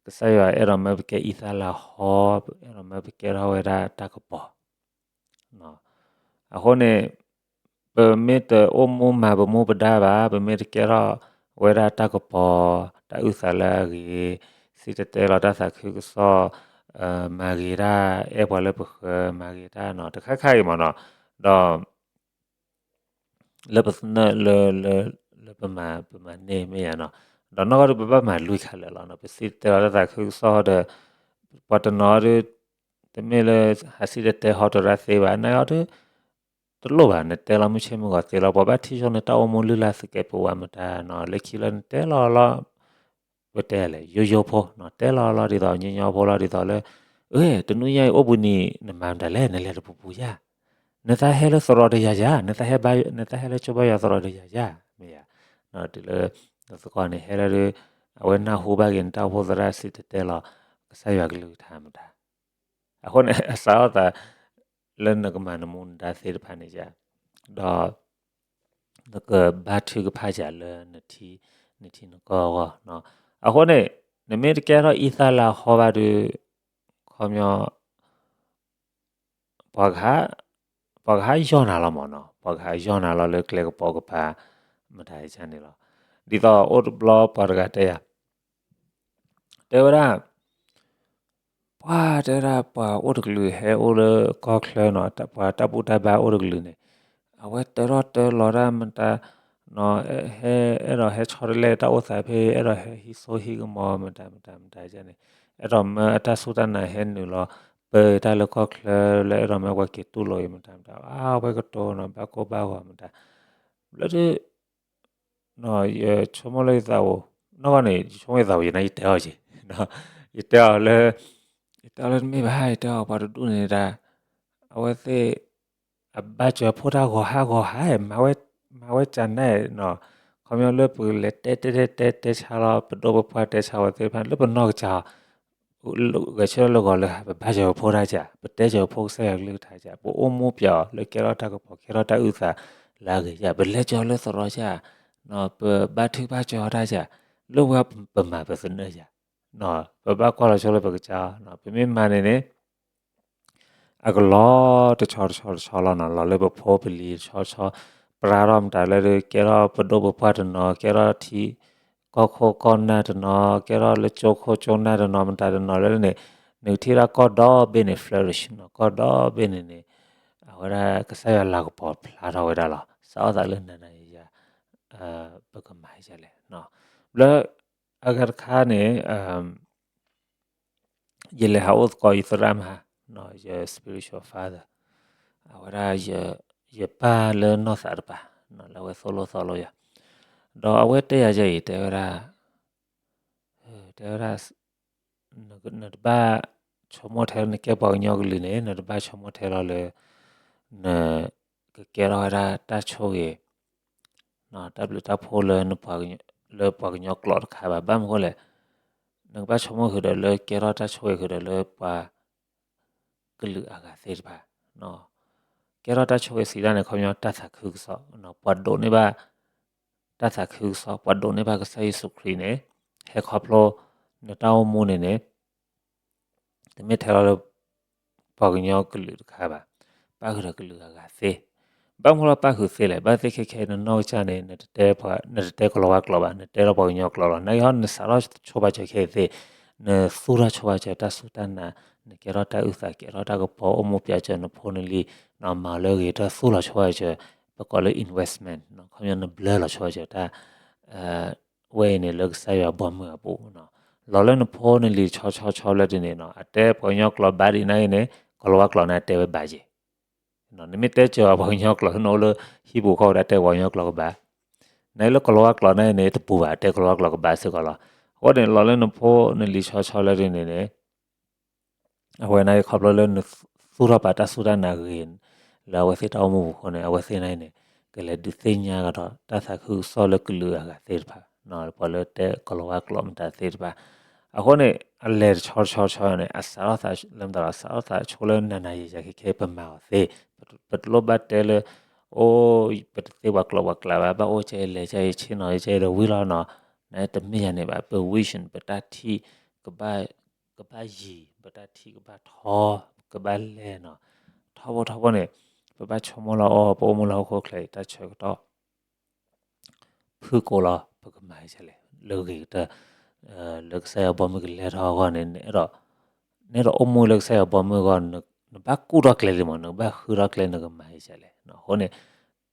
ကစၢ်ယွၤအဲၣ်ဒိးမၢပကဲအံသၣ်လၤဟီ, အဲၣ်ဒိးမၢပကဲထီၣ်ဝဲဒၣ်တၢ်ကပီၤ အဃိန့ၣ် ပမ့ၢ်တအိၣ်မူမၤပမူပဒါဘၣ်, ပမ့ၢ်တကဲထီၣ်ဝဲဒၣ်တၢ်ကပီၤ, တၢ်အုၣ်သးလၢအဂ့ၤ, စံၣ်တဲၤတဲလီၤတၢ်သးခုကစီၣ်, မၤဂ့ၤတၢ်, အဲၣ်ပှၤလၢပဃၢၤ, မၤဂ့ၤတၢ်နီၤ, တခါခါအံၤမ့ၢ်နီၤ, ဒီး လၢပသနၢၣ်လၢ လၢ လၢပမၤ ပမၤန့ၢ်မ့ၢ်ယါနီၤ, ဒီးနီၢ်ကီၢ်ဒီးပဘၣ်မၤလွံၢ်ခါလၢာ်လီၤနီၤ, ပစံၣ်တဲၤတဲလီၤတၢ်သးခုကစီၣ်ဒီး ပှၤတနီၤဒီး တမ့ၢ်လၢ ဟးစံၣ်တဲၤတဲဟီတရၣ်သ့ဘၣ်, နာ်က့ဒီး တလိၣ်ဘၣ် နတဲလီၤမုၢ်ဆ့ၣ်မုၢ်ဂီၤသ့လီၤ, ပှၤဘၣ်ထံၣ်ဆိနတၢ်အိၣ်မူလုၢ်လၢ်သကဲးပဝးမတၤနီၤ, လၢခံလၢနတဲလီၤလီၤ ပတဲလဲၣ် ယိယိဖိနီၤ, တဲလီၤလီၤဒ်သိးညီညီဖိလီၤဒ်သိးလၢ အ့ တနွံညါအံၤအိၣ်ဘှံးနံၤ နမၤမတၤလဲၣ် နလဲၤတပူၤပူၤယါ, နသးဟဲလၢသရိာ်ဒီးယၤယါ, နသးဟဲ နသးဟဲလၢကၠိဘါယွၤသရိာ်ဒီးယၤယါ, မ့ၢ်ယါ, တုၤလၢ သကိးန့ၣ်ဟဲလၢဒုး အဝဲနၢ်ဟူဘၣ်က့ၤနတၢ်အိၣ်ဖှိၣ်သရၣ်စံၣ်တဲၤတဲလီၤ ကစၢ်ယွၤကလုၢ်ကထါမတၤ အဃိန့ၣ် အစးထီၣ်သး လၢနကမၤနမူနဒါသ့ၣ်တဖၣ်န့ၣ်ယါ, ဒီး နကဘါထုကဖၣ်ယၤလၢ နထံနကီၢ်အဂီၢ်, အဃိန့ၣ် နမ့ၢ်တကဲထီၣ်အံသၣ်လၤဟီဘၣ်ဒီး ခီပညီ ပှၤကဟး ပှၤကဟးယီၢ်နၤလီၤမ့ၢ်နီၤ, ပှၤကဟးယီၢ်နၤလီၤလၢကျဲကပိာ်ကပၤ မတၤဒ်န့ၣ်လီၤ. ဒ်သိးအိၣ်တဘျီပှၤတဂၤတဲယၤ တဲဝဲဒၣ် ပှၤတဲဝဲဒၣ် ပှၤအိၣ်တကလုာ်ဟဲအိၣ်လၢကီၢ်ချၢနီၤ, ပှၤတၢ်ဘူၣ်တၢ်ဘါအိၣ်တကလုာ်န့ၣ်, အဝဲတၢထီၣ်တၢလီၤတၢ်မတၤ ဟဲ အဲၣ်ဒိးဟဲဆီတလဲတၢ်အိၣ်သးဖဲ အဲၣ်ဒိးဟဲဟံးစိဟံးကမီၤမတၤမတၤမတၤန့ၣ်, အဲၣ်ဒိးမၢအတၢ်စူၢ်တၢ်နာ်ဟဲနုာ်လီၤ ပၢတၢ်လၢကီၢ်ချၢလၢအဲၣ်ဒိးမၢပှၤက့ၤတူၢ်လိာ်အံၤမတၤမတၤ, အဝဲကတိၤနီၤ ဘၣ်ကိၢ်ဘၣ်ဂီၤမတၤ လၢ ယဆိကမိၣ်လၢယသးအိၣ်, နီၢ်ဂီၢ်န့ၣ် ယဆိကမိၣ်ယသးအိၣ် ယနာ်ယတဲအီၤက့ၤ, ယတဲအီၤလၢ ယတဲအီၤလၢတမ့ၢ်ဘၣ် ယတဲအီၤပှၤတဒူၣ်န့ၣ်ဒၣ် အဝဲသ့ၣ် အဘၣ်စၢၤဖိတၢ်ဂီၤဟါဂီၤဟါ မၤဝဲကနၣ်နီၤ, ခီပညီလၢပလဲၤတဲတဲတဲတဲတဲဆါလီၤ ပဒိၣ်ပပှၢ်တဲဆါဝဲသ့ၣ်တဖၣ် လၢပနီၢ်ကစၢ် ဂဲၤဆၢထၢၣ်လၢဂီၤလၢဟါ ပဘၣ်စၢၤဖိတၢ်စၢ် ပတဲစၢၤဖိကစၢ်ယွၤကလုၢ်ကထါစၢ် ပအိၣ်မူပျဲအီၤလၢကဲထီၣ်တၢ်ကပီၤ ကဲထီၣ်တၢ်အုၣ်သးလၢအဂ့ၤစၢ် ပလဲၤစၢၤလၢသရိာ်စၢ်, ပဘါထုကဖၣ်စၢၤအီၤတၢ်စၢ်, လၢဝဲပမၤပသနၢၣ်စၢ်, ပဘၣ်ကွၢ်လီၤဆိလၢပကစၢ်, ပမ့ၢ်မၤန့ၣ်န့ၣ် အကလီၤတဆီတဆီတဆီလီၤနီၤ, လီၤလၢပဖိပလံၤတဆီဆီ, ပြါထီၣ်မတၤလၢ ကဲထီၣ်ပဒိၣ်ပပှၢ်တနီၤ, ကဲထီၣ်ထံကီၢ်ခိၣ်ကီၢ်နၢ်တနီၤ, ကဲထီၣ်လၢကၠိခိၣ်ကၠိနၢ်တနီၤ မတၤတနီၤလၢန့ၣ်, နကထံၣ်ဒၣ်ကီၢ်ဒီဘ့ၣ်န့ၣ် flourish နီၤ, ကီၢ်ဒီဘ့ၣ်န့ၣ်န့ၣ် အဝဲဒၣ်ကစၢ်ယွၤလၤကပီၤဖျါထီၣ်ဝဲဒၣ်လီၤ. စးထီၣ်သးလၢနၤနၤယၤယၤ ပကမၤဒ်လဲၣ်, လၢအဂၤတခါန့ၣ် ယလဲၤဟးအိၣ်သကိးယသရၣ်မုၣ်, ယ spiritual father, အဝဲဒၣ် ယပၢ်လၢနီၢ်သးတပၤ, လၢအဝဲသိၣ်လိသီလိယၤ, ဒီးအဝဲတဲယၤယဲအံၤ တဲဝဲဒၣ်, တဲဝဲဒၣ်, နတဘၣ်ဆိကမိၣ်ထဲလၢနကဲပှၤကညီကလုာ်န့ၣ် နတဘၣ်ဆိကမိၣ်ထဲလီၤလၢ နကကဲထီၣ်ဝဲဒၣ်တၢ်ဆိၣ်ဂ့ၤ တၢ်ဘျုးတၢ်ဖှိၣ်လၢ လၢပှၤကညီကျိာ်တခါဘၣ်. ဘၣ်မနုၤဃိလဲၣ်, နကဘၣ်ဆိကမိၣ်ဃုာ်ဒီးလၢကဲထီၣ်တၢ်ဆိၣ်ဂ့ၤဃုာ်ဒီးလၢပှၤကလုာ်အဂၤသ့ၣ်တဖၣ်, ကဲထီၣ်တၢ်ဆိၣ်ဂ့ၤစံးဒၣ်န့ၣ် ခီပညီတၢ်သးခုကစီၣ်, ပှၤဒိးန့ၢ်ဘၣ် တၢ်သးခုကစီၣ် ပှၤဒိးန့ၢ်ဘၣ်ကစၢ်ယ့ၣ်ၡူးခရံာ်န့ၣ် ဟဲခီဖျိ နတၢ်အိၣ်မူန့ၣ်န့ၣ် တမ့ၢ်ထဲလီၤလၢ ပှၤကညီကလုာ်တခါဘၣ်, ပၣ်ဃုာ်ဒီးကလုာ်အဂၤသ့. ဘၣ်မနုၤလၢပၣ်ဃုာ်သ့လဲၣ်, ဘၣ်သ့ၣ်ခဲခဲ နနီၢ်ကစၢ်န့ၣ် နတတဲကလီၤဝါကျိာ်ဘၣ်, နတဲလီၤပှၤကညီကျိာ်လီၤ. နာ်က့ဟီ နစးထီၣ်ဆိပာ်စၢၤခဲအံၤသ့, နသူၣ်ထီၣ်ဆိပာ်စၢၤတၢ်စူၢ်တၢ်နာ်, နကဲထီၣ်တၢ်အုၣ်သး ကဲထီၣ်တၢ်ကပီၤ အိၣ်မူပျဲစၢၤနဖိနလံၤ, မၤလၢအဂ့ၤတၢ်သူၣ်လီၤဆိပာ်စၢၤ, ပကိးလၢ investment ခီပညီနဘျၢလီၤဆိပာ်စၢၤတၢ် ဝဲအံၤန့ၣ်လၢကစၢ်ယွၤဘီမုၢ်အပူၤ, လီၤလၢနဖိနလံၤဆီဆီဆီလၢဒ်န့ၣ်နီၤ, အတဲပှၤကညီကျိာ်ဘၣ်ဒံးနာ်က့န့ၣ် ကလီၤဝါကျိာ်န့ၣ်တဲဝဲဘၣ်က့ၤ. နမ့ၢ်တဲစၢၤပှၤကညီကျိာ် နအိၣ်လၢဟံၣ်ပူၤခီၣ်ဝဲဒၣ်တဲပှၤကညီကျိာ်ကဘၣ်, နာ်က့လၢကလီၤဝါကျိာ်နာ်က့န့ၣ် တပူၤဘၣ် တဲကလီၤဝါကျိာ်ကဘၣ်စ့ၢ်ကီးလီၤ. အဃိန့ၣ် လီၤလၢနဖိနလံၤဆီဆီလၢဒ်န့ၣ်န့ၣ် အဝဲန့ၣ်ခီဖျိလၢနသူၣ်ထီၣ်ပာ်တၢ်စူၢ်တၢ်နာ်ဂ့ၤ, လၢအဝဲသ့ၣ်တၢ်အိၣ်မူပူၤအဃိန့ၣ် အဝဲသ့ၣ်န့ၣ်န့ၣ် ကလဲၤဒုးသ့ၣ်ညါကဒီးတၢ်သးခုကစီၣ်လၢကလုာ်အဂၤသ့ၣ်တဖၣ်, ပှၤလၢတဲကီၤလၤဝါကျိာ်မတၤသ့ၣ်တဖၣ်, အဃိန့ၣ် အလဲၤတဆီဆီဆီန့ၣ် အစးထီၣ်သးလၢမတၤလီၤ အစးထီၣ်သးဆိလၢနၤနၤယၤယၤခဲခဲ ပမၤအီၤသ့, ပတလိၣ်ဘၣ်တဲလၢ အိၣ် ပတသ့ပှၤကျိာ်ပှၤကျဲဘၣ် ဘၣ်အိၣ်ကဲလဲၤကဲ ယဆ့ၣ်နီၤယကဲဒီးဝံၤလီၤနီၤ, နတမ့ၢ်ယၤန့ၣ်ဘၣ် ပ vision ပတၢ်ထံၣ် ကဘၣ်ယံၤ ပတၢ်ထံၣ်ကဘၣ်ထီ ကဘၣ်လဲၢ်နီၤ, ထီဘိထီဘိန့ၣ် ပဘၣ်ဆိကမိၣ်လီၤအီၤ ပအိၣ်မူလၢဟီၣ်ခိၣ်ချၢအံၤ တၢ်ဆၢကတီၢ် ဖုၣ်ကိာ်လီၤ ပကမၤယကလဲၣ် လၢဂ့ၤကတၢၢ် လၢကစၢ်ယွၤဘီမုၢ်ကလဲၤထီၣ်အဂီၢ်န့ၣ် နအဲၣ်ဒိးအိၣ်မူလၢကစၢ်ယွၤဘီမုၢ်အဂီၢ် နဘၣ်ကူၣ်ထီၣ်ကျဲလံမး နကဘၣ်ဃုထီၣ်ကျဲ နကမၤယကလဲၣ်. အဃိန့ၣ်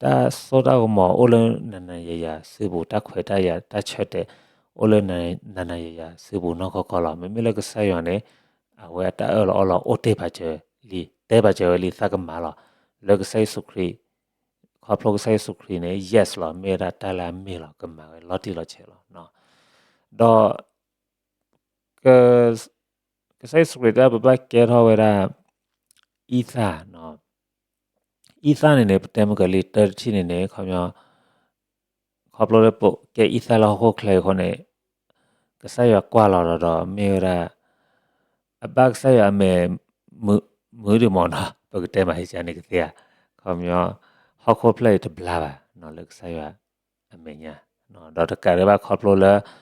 တၢ်စိတၢ်ကမီၤအိၣ်လၢနၤနၤယၤယၤ စုပူၤ တၢ်ခွဲးတၢ်ယာ် တၢ်ဆၢတဲာ် အိၣ်လၢနၤနၤယၤယၤ စုပူၤနီၢ်ကီၢ်ကီၢ်လီၤ. မ့မ့ၢ်လၢကစၢ်ယွၤန့ၣ် အဝဲအတၢ်အၢၣ်လီၤအီလီၤ အိၣ်တ့ၢ်ပာ်စၢၤလံ တဲပာ်စၢၤဝဲလံ သးကမၤလီၤ. လၢကစၢ်ယ့ၣ်ၡူးခရံာ် ခီဖျိကစၢ်ယ့ၣ်ၡူးခရံာ်န့ၣ် yes လီၤ မ့ၢ်ဝဲဒၣ်တၢ်လၢအမ့ၢ်လီၤ ကမၤဝဲလီၤတံၢ်လီၤဆဲးလီၤ. ဒီး ကစၢ်ယ့ၣ်ၡူးခရံာ်တဲ ပဘၣ်ကဲထီၣ်ဝဲဒၣ် အံသၣ်, အံသၣ်န့ၣ်န့ၣ် ပတဲမုၢ်ကလံၤတၢတထံၣ်န့ၣ်န့ၣ် ခီပညီ ခီဖျိလၢပကဲအံသၣ်လၢဟီၣ်ခိၣ်ချၢအံၤအဃိန့ၣ် ကစၢ်ယွၤကွၢ်လီၤဒီး မ့ၢ်ဝဲဒၣ် အဘၣ်ကစၢ်ယွၤအမဲာ် မုာ်ဒံးမးနီၤ ပကတဲမး ဟ့ၣ်ကန့ၣ် ကသ့ဧါ, ခီပညီ ဟီၣ်ခိၣ်ဖျၢၣ်အံၤတဘျါဘၣ် လၢကစၢ်ယွၤအမဲာ်ညါ, ဒီးတကးဒံးဘၣ်ခီဖျိလၢ ပှၤတီပှၤလိၤ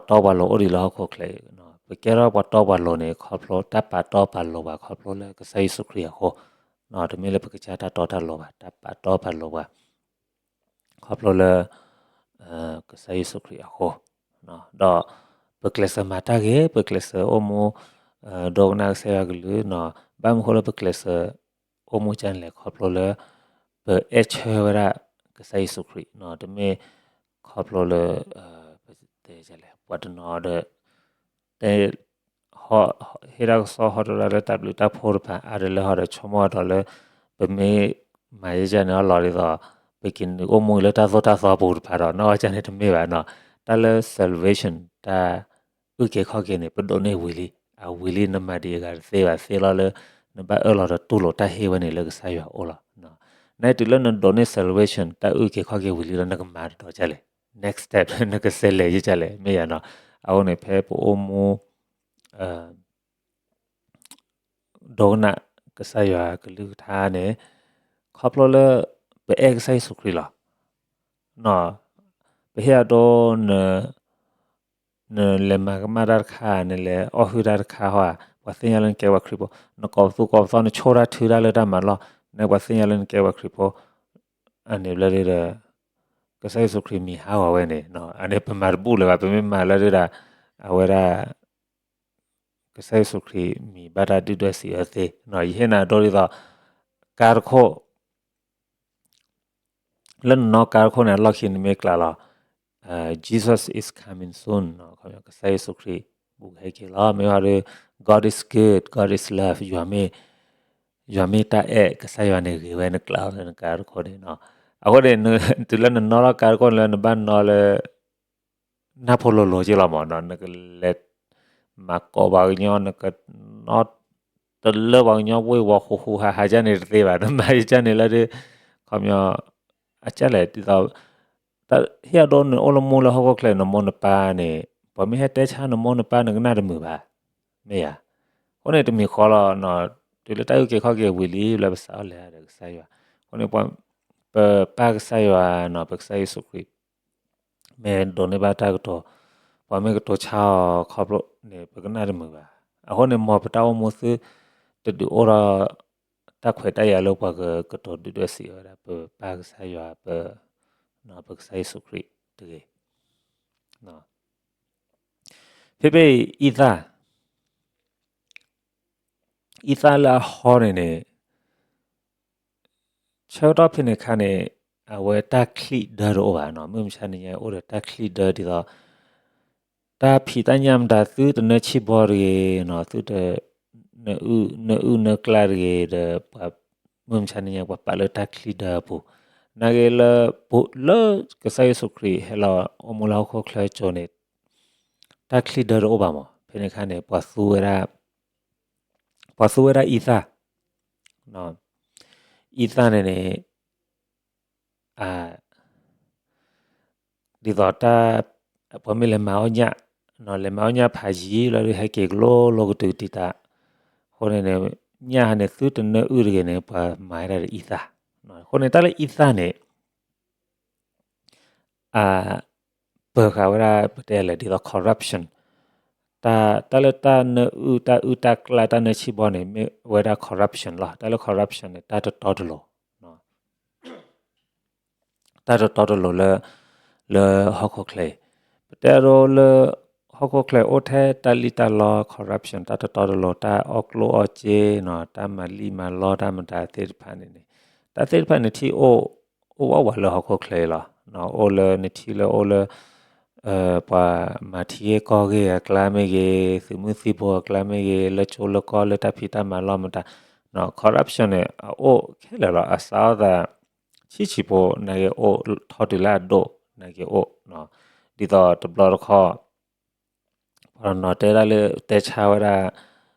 အိၣ်ဒံးလၢဟီၣ်ခိၣ်ချၢအံၤ, ပကဲထီၣ်ပှၤတီပှၤလိၤန့ၣ် ခီဖျိတၢ်ပာ်တီပာ်လိၤပှၤ ခီဖျိလၢကစၢ်ယ့ၣ်ၡူးခရံာ်အဃိ, တမ့ၢ်လၢပကစၢ်တၢ်တီတၢ်လိၤဘၣ် တၢ်ပာ်တီပာ်လိၤပှၤ ခီဖျိလၢ ကစၢ်ယ့ၣ်ၡူးခရံာ်အဃိ, ဒီးပကျဲးစၢးမၤတၢ်ဂ့ၤ ပကျဲးစၢးအိၣ်မူ ဒိကနၣ်ကစၢ်ယွၤကလုၢ်, ဘၣ်မနုၤအဃိလၢပကျဲးစၢးအိၣ်မူကန့ၣ်လဲၣ် ခီဖျိလၢ ပအဲၣ်ဆၢဝဲဒၣ် ကစၢ်ယ့ၣ်ၡူးခရံာ်, တမ့ၢ်ခီဖျိလၢ ပတဲလဲၣ် ပှၤတနီၤဒီး တဲ ဟ့ၣ်တၢ်ကစီၣ်ဟီတရၣ်လၢတၢ်ဘျုးတၢ်ဖှိၣ်တဖၣ် အါတလၢဟီဒီး ဆိကမိၣ်ဒီးလၢ ပမ့ၢ်မၤယကန့ၣ်အလီၢ်ဒ်သိး ပက့ၤနုာ်အိၣ်မူလၢတၢ်သိၣ်တၢ်သီပူၤတဖၣ်ဒီး နီၢ်ဝဲကန့ၣ်တမ့ၢ်ဘၣ်နီၤ, တၢ်လၢ salvation တၢ်အုၣ်က့ၤခီၣ်က့ၤန့ၣ် ပဒိးန့ၢ်ဝံၤလံ, အဝံၤလံနမၤဒံးအဂၤတသ့ဘၣ် သ့လီၤလၢ နဘၣ်အၢၣ်လီၤဒီးတူၢ်လိာ်တၢ်ဟ့ၣ်ဝဲန့ၣ် လၢကစၢ်ယွၤအအိၣ်လီၤ. နတုၤလၢနဒိးန့ၢ် salvation တၢ်အုၣ်က့ၤခီၣ်က့ၤဝံၤလံဒီး နကမၤတဒီးကလဲၣ်, next step နကစဲးလဲၤယကလဲၣ် မ့ၢ်ယၤနီၤ, အဃိန့ၣ် ဖဲပအိၣ်မူ ဒိကနၣ်ကစၢ်ယွၤကလုၢ်ကထါန့ၣ် ခီဖျိလၢ ပအဲၣ်ကစၢ်ယ့ၣ်ၡူးခရံာ်လီၤ. ပဟ့ၣ်အဒိ နလဲၤမၤကမၣ်တၢ်တခါ နလဲၤအီၣ်ဟုၣ်တၢ်တခါဟီဧါ ပှၤသ့ၣ်ညါလၢနကဲပှၤခရံာ်ဖိ, နကိးပသူကိးပသီ နဆိၣ်တၢ်ထုတၢ်လၢတၢ်မၤလီၢ် နပှၤသ့ၣ်ညါလၢနကဲပှၤခရံာ်ဖိ, အန့ၣ်ဘျီဒ်ဒီး ကစၢ်ယ့ၣ်ၡူးခရံာ်မံၤဟးဂီၤဝဲန့ၣ် အန့ၣ်ပမၤတဘူၣ်လၢၤဘၣ် ပမ့ၢ်မၤလၢဒ်ဒီး အဝဲဒၣ် ကစၢ်ယ့ၣ်ၡူးခရံာ်မံၤဘၣ်တၢ်ဒုၣ်ဒွဲၣ်စံးအၢသ့, ယဟ့ၣ်နၤဒိဒ်သိး ကါတခိၣ် လၢနနီၣ်ကါတခိၣ်န့ၣ် အလီၢ်ခံနမ့ၢ်ကျးလီၤ Jesus is coming soon ကစၢ်ယ့ၣ်ၡူးခရံာ် ဘူးကဟဲက့ၤလီၤ မ့ၢ်ဝဲဒီး God is good, God is love ယွၤမ့ၢ် ယွၤမ့ၢ်တၢ်အဲၣ်ကစၢ်ယွၤန့ၣ်ဂ့ၤဝဲနကျးလီၤလၢနကါတခိၣ်န့ၣ်, အဃိန့ၣ် တုၤလၢနနီၣ်ထီၣ်ကါတခိၣ်န့ၣ်လၢနဘၣ်နီၣ်လၢ နၢ်ဖိလိၤလိၤက့လီၤမးနီၤ နကလဲၤ မၤကိးပှၤကညီ နကနီၣ် တလၢပှၤကညီဝ့ၢ်ဝီၤဃူဃူဟးဟးကန့ၣ်တသ့ဘၣ် နမၤယကန့ၣ်လၢဒ် ခီပညီ အကလဲၣ်ဒ်သိး တၢ်ဟ့ၣ်အဒိနအိၣ်လၢမူလၢဟီၣ်ခိၣ်ချၢ နမိၢ်နပၢ်န့ၣ် ပှၤမ့ၢ်ဟဲတဲဆါနမိၢ်နပၢ် နကနၣ်တမုာ်ဘၣ် မ့ၢ်ယၤ, အဃိန့ၣ်တမံၤဃီလီၤ တုၤလၢတၢ်အုၣ်က့ၤခီၣ်က့ၤဝံၤလံ လၢပစးထီၣ်လဲၤဒီးကစၢ်ယွၤ, အဃိန့ၣ် ပပၢ်ကစၢ်ယွၤနီၤ ပကစၢ်ယ့ၣ်ၡူးခရံာ် မ့ၢ်ဒိးန့ၢ်ဘၣ်တၢ်ကတိၤ, ပှၤမ့ၢ်ကတိၤဆါအီၤခီဖျိန့ၣ် ပကနၣ်တမုာ်ဘၣ်. အဃိန့ၣ် မ်ပတၢ်အိၣ်မူသု တဒုးအိၣ်ထီၣ် တၢ်ခွဲးတၢ်ယာ်လၢပှၤကကတိၤဒုၣ်ဒွဲၣ်စံးဝဲဒၣ် ပပၢ်ကစၢ်ယွၤ ပ ပကစၢ်ယ့ၣ်ၡူးခရံာ်တဂ့ၤ. ဖဲဖဲအံၤ အံသၣ် အံသၣ်လၢအဟီန့ၣ်န့ၣ် ဆၢကတီၢ်ဖဲန့ၣ်အခါန့ၣ် အဝဲတၢ်ချံၣ်ဒၢတအိၣ်ဘၣ်နီၤ, မုၢ်မဆါနံၤညါအိၣ်ဒီးတၢ်ချံၣ်ဒၢဒ်သိး တၢ်ဖံးတၢ်ညၣ်မတၤသုတနၢဆံၣ်ဘီတဂ့ၤနီၤ, သုတ နအုၣ်နအုၣ်နကျါတဂ့ၤဒီး ပှၤမုၢ်မဆါနံၤညါ ပှၤပာ်လၢတၢ်ချံၣ်ဒၢအပူၤ, နာ်က့လၢ လၢကစၢ်ယ့ၣ်ၡူးခရံာ်ဟဲလီၤအိၣ်မူလၢဟီၣ်ခိၣ်ချၢကၠိန့ၣ် တၢ်ချံၣ်ဒၢတအိၣ်ဘၣ်မး, ဖဲန့ၣ်အခါန့ၣ် ပှၤသူဝဲဒၣ် ပှၤသူဝဲဒၣ်အံသၣ်, အ အံသၣ်န့ၣ်န့ၣ် ဒ်သိးတၢ် ပှၤမ့ၢ်လဲၤမၤအီၣ်ညၣ်, လဲၤမၤအီၣ်ညၣ်ဖးယံာ်လီၤဒီး ဟဲက့ၤကလိလိကတုၤတံာ်တာ်, အဃိန့ၣ်န့ၣ် ညၣ်ဟန့ၣ် သုတနၢအုၣ်တဂ့ၤန့ၣ် ပှၤမၤဝဲဒၣ်ဒီးအံသၣ်, အဃိန့ၣ် တၢ်လၢအံသၣ်န့ၣ် အ ပၢၤဃာ်ဝဲဒၣ် ပတဲလဲၣ် ဒ်သိး corruption, တၢ်လၢတၢ်နၢအုၣ် တၢ်အုၣ်တၢ်ကျၣ် တၢ်နၢဆံၣ်ဘီန့ၣ် မ့ၢ်ဝဲဒၣ် corruption လီၤ. တၢ်လၢ corruption န့ၣ် တၢ်တတီတလိၤ တၢ်တတီတလိၤလၢ လၢဟီၣ်ခိၣ်ချၢအံၤ, ပတဲဒိလၢ ဟီၣ်ခိၣ်ချၢအံၤအိၣ်ထဲတၢ်လံၣ်တၢ်လီ corruption တၢ်တတီတလိၤ တၢ်အီၣ်ကျိၣ်အီၣ်စ့နီၤ တၢ်မၤလံၣ်မၤလီတၢ်မတၤသ့ၣ်တဖၣ်န့ၣ်န့ၣ်, တၢ်သ့ၣ်တဖၣ်န့ၣ်ထံၣ်အိၣ် အိၣ်ဝးဝးလၢဟီၣ်ခိၣ်ချၢအံၤလီၤ. အိၣ်လၢနထံၣ်လၢအိၣ်လၢ ပှၤမၤထံဂ့ၢ်ကီၢ်ဂ့ၢ်အကျါမ့ၢ်ဂ့ၤ, သုးမုၢ်သံၣ်ဘိအကျါမ့ၢ်ဂ့ၤ, လၢကၠိလၢကီၢ်လၢတၢ်ဖံးတၢ်မၤလီမတၤ, corruption န့ၣ် အအိၣ်ခဲလၢာ်လီၤ. အစးထီၣ်သး ဆံးဆံးဖိ နာ်က့အိၣ်ထီၣ်တုၤလၢအဒိၣ် နာ်က့အိၣ်, ဒ်သိးတဘျီတခီၣ် ပှၤတနီၤတဲဒၣ်လၢ တဲဆါဝဲဒၣ်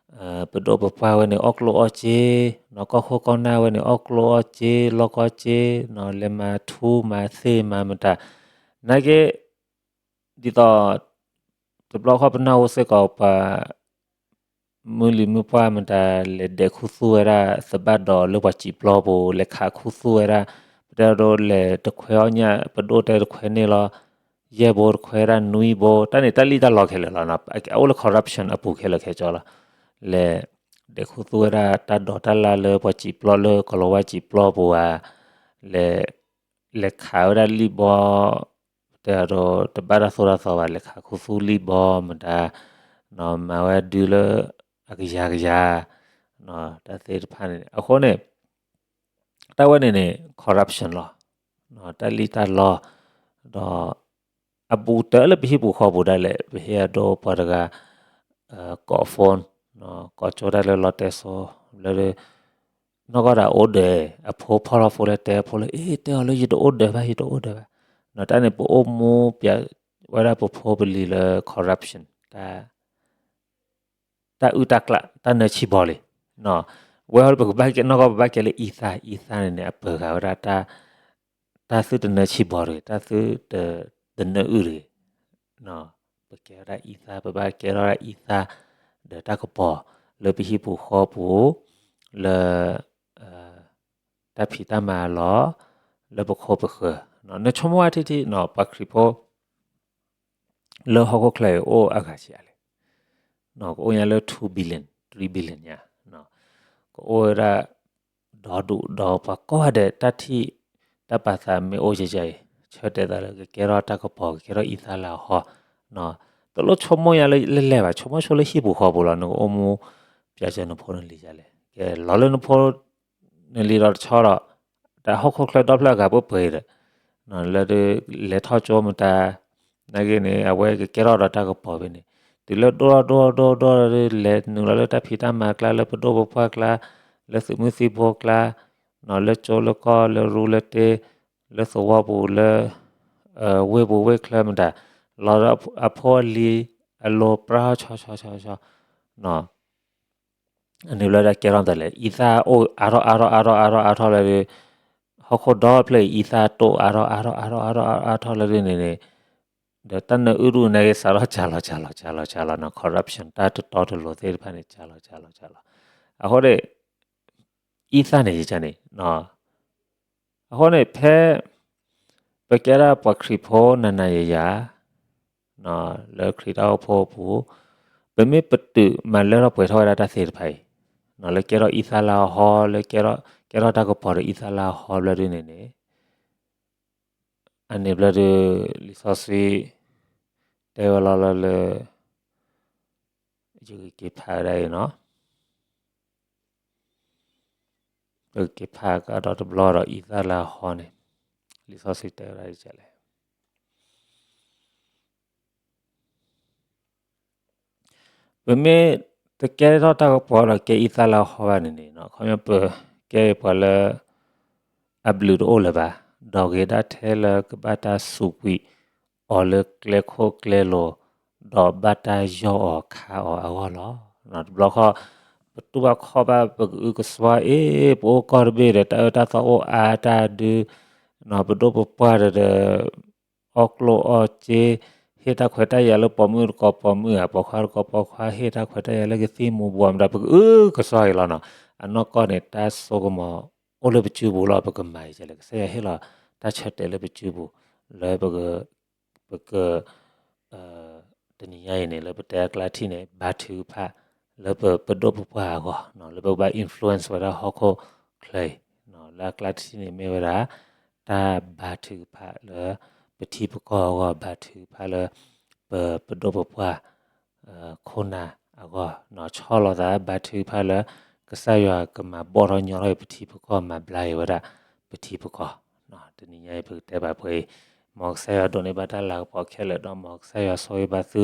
ပဒိၣ်ပပှၢ်ဝဲန့ၣ် အီၣ်ကျိၣ်အီၣ်စ့, နီၢ်ကီၢ်ခိၣ်ကီၢ်နၢ်ဝဲန့ၣ် အီၣ်ကျိၣ်အီၣ်စ့ လီၢ်ကီၢ်စ့, လဲၤမၤထူမၤသ့ၣ်မၤမတၤ, နာ်က့ ဒ်သိး တဘျီဃီပနၢ်ဟူစ့ၢ်ကီးပှၤ မုၢ်လံၤမုၢ်ပှၢ်မတၤ လဲၤဒဲးခူသူၣ်ဝဲဒၣ် သဘၣ်ဒီးလၢပှၤစံာ်ပျီပူၤ လဲၤခးခူသူၣ်ဝဲဒၣ်, ပတဲဒိလဲၤတခွဲအီၣ်ညၣ် ပဒိၣ်တဲတခွဲန့ၣ်လီၤ, ယဲၢ်ဘိတခွဲဒၣ်နွံဘိ, တၢ်န့ၣ်တၢ်လံၣ်တၢ်လီခဲလၢာ်လီၤ. အအိၣ်လၢ corruption အပူၤခဲလၢာ်ခဲဆ့လီၤ. လဲၤဒဲးခူသူၣ်ဝဲဒၣ်တၢ်ဒိးတၢ်လၢ်လၢပှၤစံာ်ပျီလၢကီၤလၤဝါစံာ်ပျီပူၤဧါ, လဲၤ လဲၤခးဝဲဒၣ်လံၣ်ဘီ, တဲအဒိ တဘၣ်တၢ်သိၣ်တၢ်သီဘၣ် လဲၤခးခူသူၣ်လံၣ်ဘီမတၤ, မၤဝဲဒုလၢအကယၤကယၤ, တၢ်သ့ၣ်တဖၣ်န့ၣ် အဃိန့ၣ် တၢ်ဝဲန့ၣ်န့ၣ် corruption လီၤ. တၢ်လံၣ်တၢ်လီ, ဒီး အဘူးတၢၢ်လၢပဟံၣ်ပူၤဃီပူၤဒၣ်လဲာ် ပဟ့ၣ်အဒိပှၤတဂၤ ကိး phone, ကိးကၠိဒၣ်လၢလီတဲစိ, လၢ နီၢ်ကီၢ်ဒၣ်အိၣ်ဒၢး, အဖိဖီၣ်လီၤဖိလၢတဲအဖိလၢ အ့ တဲအီၤလၢယတအိၣ်ဒၢးဘၣ် ယတအိၣ်ဒၢးဘၣ်, တၢ်န့ၣ်ပအိၣ်မူပျဲဝဲဒၣ်ပဖိပလံၤလၢ corruption, တၢ်အုၣ်တၢ်ကျၣ် တၢ်နၢဆံၣ်ဘီလံ. ဝဲဟီဒီးပကဘၣ်ကဲ နီၢ်ကီၢ်ပဘၣ်ကဲလၢအံသၣ်, အံသၣ်န့ၣ်န့ၣ် အပၢၤဃာ်ဝဲဒၣ် တၢ်သုတနၢဆံၣ်ဘီတဂ့ၤ, တၢ်သုတနၢအုၣ်တဂ့ၤ, ပကဲဝဲဒၣ်အံသၣ်, ပဘၣ်ကဲထီၣ်ဒၣ်အံသၣ် ဒီးတၢ်ကပီၤ လၢပဟံၣ်ပူၤဃီပူၤ, လၢ တၢ်ဖံးတၢ်မၤလီၤ, လၢပခိၣ်ပဃၢၤ, နဆိကမိၣ်ဝဲထံထံ ပှၤခရံာ်ဖိ လၢဟီၣ်ခိၣ်ချၢအံၤအိၣ်အဂၤဆံးအါလဲၣ်, ကအိၣ်ညါလၢ two billion, three billion ညါ, ကအိၣ်ဝဲဒၣ် ဒီဒူၣ်ဒီပှၤကိးဂၤဒဲး တၢ်ထံၣ် တၢ်ပာ်သးမ့ၢ်အိၣ်ယဲယဲအံၤ ဆၢတဲာ်သးလၢကကဲထီၣ်တၢ်ကပီၤ ကကဲထီၣ်အံသၣ်လၢအဟီ, တလိၣ်ဆိကမိၣ်ညါလၢလဲၣ်လဲၣ်ဘၣ်, ဆိကမိၣ်ဆိလၢဟံၣ်ပူၤဃီပူၤလီၤ, နကအိၣ်မူ ပျဲစၢၤနဖိနလံၤဒ်လဲၣ်, ကဲလီၤလၢနဖိ နလံၤဒီးတဆီဒီး တၢ်ဟီၣ်ခိၣ်ချၢဒီဖျၢၣ်အဂၤပှဲၤပှဲၤဒီး လၢ လဲၤထီၣ်ကၠိမတၤ နာ်က့န့ၣ် အဝဲကကဲထီၣ်ဒီးတၢ်ကပီၤဖဲန့ၣ်, တုၤလၢဒိၣ်ထီၣ်ဒိၣ်ထီၣ်ဒိၣ်ထီၣ်ဒိၣ်ထီၣ်ဒီး လဲၤနုာ်လီၤလၢတၢ်ဖံးတၢ်မၤကျါ လၢပဒိၣ်ပပှၢ်ကျါ, လၢသုးမုၢ်သံၣ်ဘိကျါ, လၢကၠိလၢကီၢ် လၢရူလၢတ့, လၢသဝီပူၤ လၢ ဝ့ၢ်ပူၤဝ့ၢ်ချၢမတၤ, လီၤဒီးအဖိအလံၤ အလိၤပြၢ်ဆီဆီဆီဆီ အန့ၣ်ဘျီဒၣ်ကဲထီၣ်မတၤလဲၣ်, အံသၣ်အိၣ်အါထီၣ်အါထီၣ်အါထီၣ်အါထီၣ်အါထီၣ်လၢဒုး, ဟီၣ်ခိၣ်ဒီဖျၢၣ်အံၤ အံသၣ်တိၢ်အါထီၣ်အါထီၣ်အါထီၣ်အါထီၣ်လၢဒုးန့ၣ်န့ၣ်, ဒီးတၢ်နၢအုၣ်ဒူၣ်နာ်က့ စးထီၣ်စှၤလီၤစှၤလီၤစှၤလီၤစှၤလီၤနီၤ, corruption တၢ်တတီတလိၤသ့ၣ်တဖၣ်န့ၣ် စှၤလီၤစှၤလီၤစှၤလီၤ, အဃိန့ၣ် အံသၣ်န့ၣ်ယကန့ၣ် အဃိန့ၣ် ဖဲ ပကဲဒၣ်ပှၤခရံာ်ဖိနၤနၤယၤယၤ လၢခရံာ်တၢ်အိၣ်ဖှိၣ်အပူၤ, ပမ့ၢ်ပတုာ်မၤလၢထီၣ်ပှဲၤထီၣ်ဝဲဒၣ်တၢ်သ့ၣ်တဖၣ်အံၤ, လၢကဲထီၣ်အံသၣ်လၢအဟီ, လၢကဲထီၣ်တၢ်ကပီၤဒီးအံသၣ်လၢအဟီဘျီဒုန့ၣ်န့ၣ်, အန့ၣ်ဘျီဒု လံာ်စီဆှံ တဲဝဲလီၤလၢလၢ ယကက့ၤဖးဝဲဒၣ်အံၤနီၤ ပက့ၤဖးကဒီးတဘျီဒီး အံသၣ်လၢအဟီန့ၣ် လံာ်စီဆှံတဲဝဲဒၣ်ဒ်လဲၣ်. ပမ့ၢ်တကဲထီၣ်တၢ်ကပီၤဒီးကဲအံသၣ်လၢအဟီဘၣ်န့ၣ်န့ၣ် ခီပညီပကဲပှၤလၢ အဘျုးတအိၣ်လၢၤဘၣ်, ဒီးဂ့ၤဒၣ်ထဲလၢကဘၣ်တၢ်စူးကွံာ်အီၤလၢကျဲခိၣ်ကျဲလိၤ, ဒီးဘၣ်တၢ်ယီၢ်အီၤခါအီၤအဂီၢ်လီၤ. တဘျီဃီ ပတူၢ်ဘၣ်ခီၣ်ဘၣ် ပကအုကစွါအ့ၣ် ပအိၣ်ကီၢ်တဘ့ၣ်ဒီး တၢ်အၢတၢ်သီအိၣ်အါတၢ်ဒုး, ပဒိၣ်ပပှၢ်ဒီး အီၣ်ကျိၣ်အီၣ်စ့, ဟ့ၣ်တၢ်ခွဲးတၢ်ယာ်လၢပိာ်မုၣ်တကိးပိာ်မုၣ်ဧါ, ပိာ်ခွါတကိးပိာ်ခွါ ဟ့ၣ်တၢ်ခွဲးတၢ်ယာ်လၢကသံၣ်မူၤဘှီးမတၤ ပကအုကစွါအံၤလီၤနီၤ. အနီၢ်ကီၢ်န့ၣ် တၢ်စိကမီၤအိၣ်လၢပစုပူၤလီၤ. ပကမၤအံၤကလဲၣ်, ကစၢ်ယွၤဟ့ၣ်လီၤတၢ်ဆၢတဲာ်လၢပစုပူၤ လၢပက ပက တနံၤညါအံၤန့ၣ် လၢပတဲအကျါထံၣ်န့ၣ် ဘါထုကဖၣ် လၢပဒိၣ်ပပှၢ်အဂီၢ် လၢပကဘၣ် influence ဝဲဒၣ်ဟီၣ်ခိၣ်ချၢအံၤ, လၢအကျါထံၣ်န့ၣ်မ့ၢ်ဝဲဒၣ် တၢ်ဘါထုကဖၣ်လၢပထံပကီၢ်အဂီၢ်, ဘါထုကဖၣ်လၢပ ပဒိၣ်ပပှၢ် ခိၣ်နၢ်အဂီၢ်, ဆီၣ်လီၤသး ဘါထုကဖၣ်လၢ ကစၢ်ယွၤကမၤဘီၣ်ထီၣ်ညီထီၣ်အံၤပထံပကီၢ်, မၤဘျါက့ၤဝဲဒၣ်ပထံပကီၢ်. တနံၤညါအံၤ ပကတဲဘၣ်ပှဲၤအံၤ, မ်ကစၢ်ယွၤဒိးန့ၢ်ဘၣ်တၢ်လၤကပီၤခဲလၢာ်ဒီး မ်ကစၢ်ယွၤဆိၣ်ဂ့ၤဘၣ်သု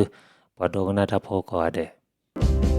ပှၤဒိကနၣ်တၢ်ဖိကိးဂၤဒဲး.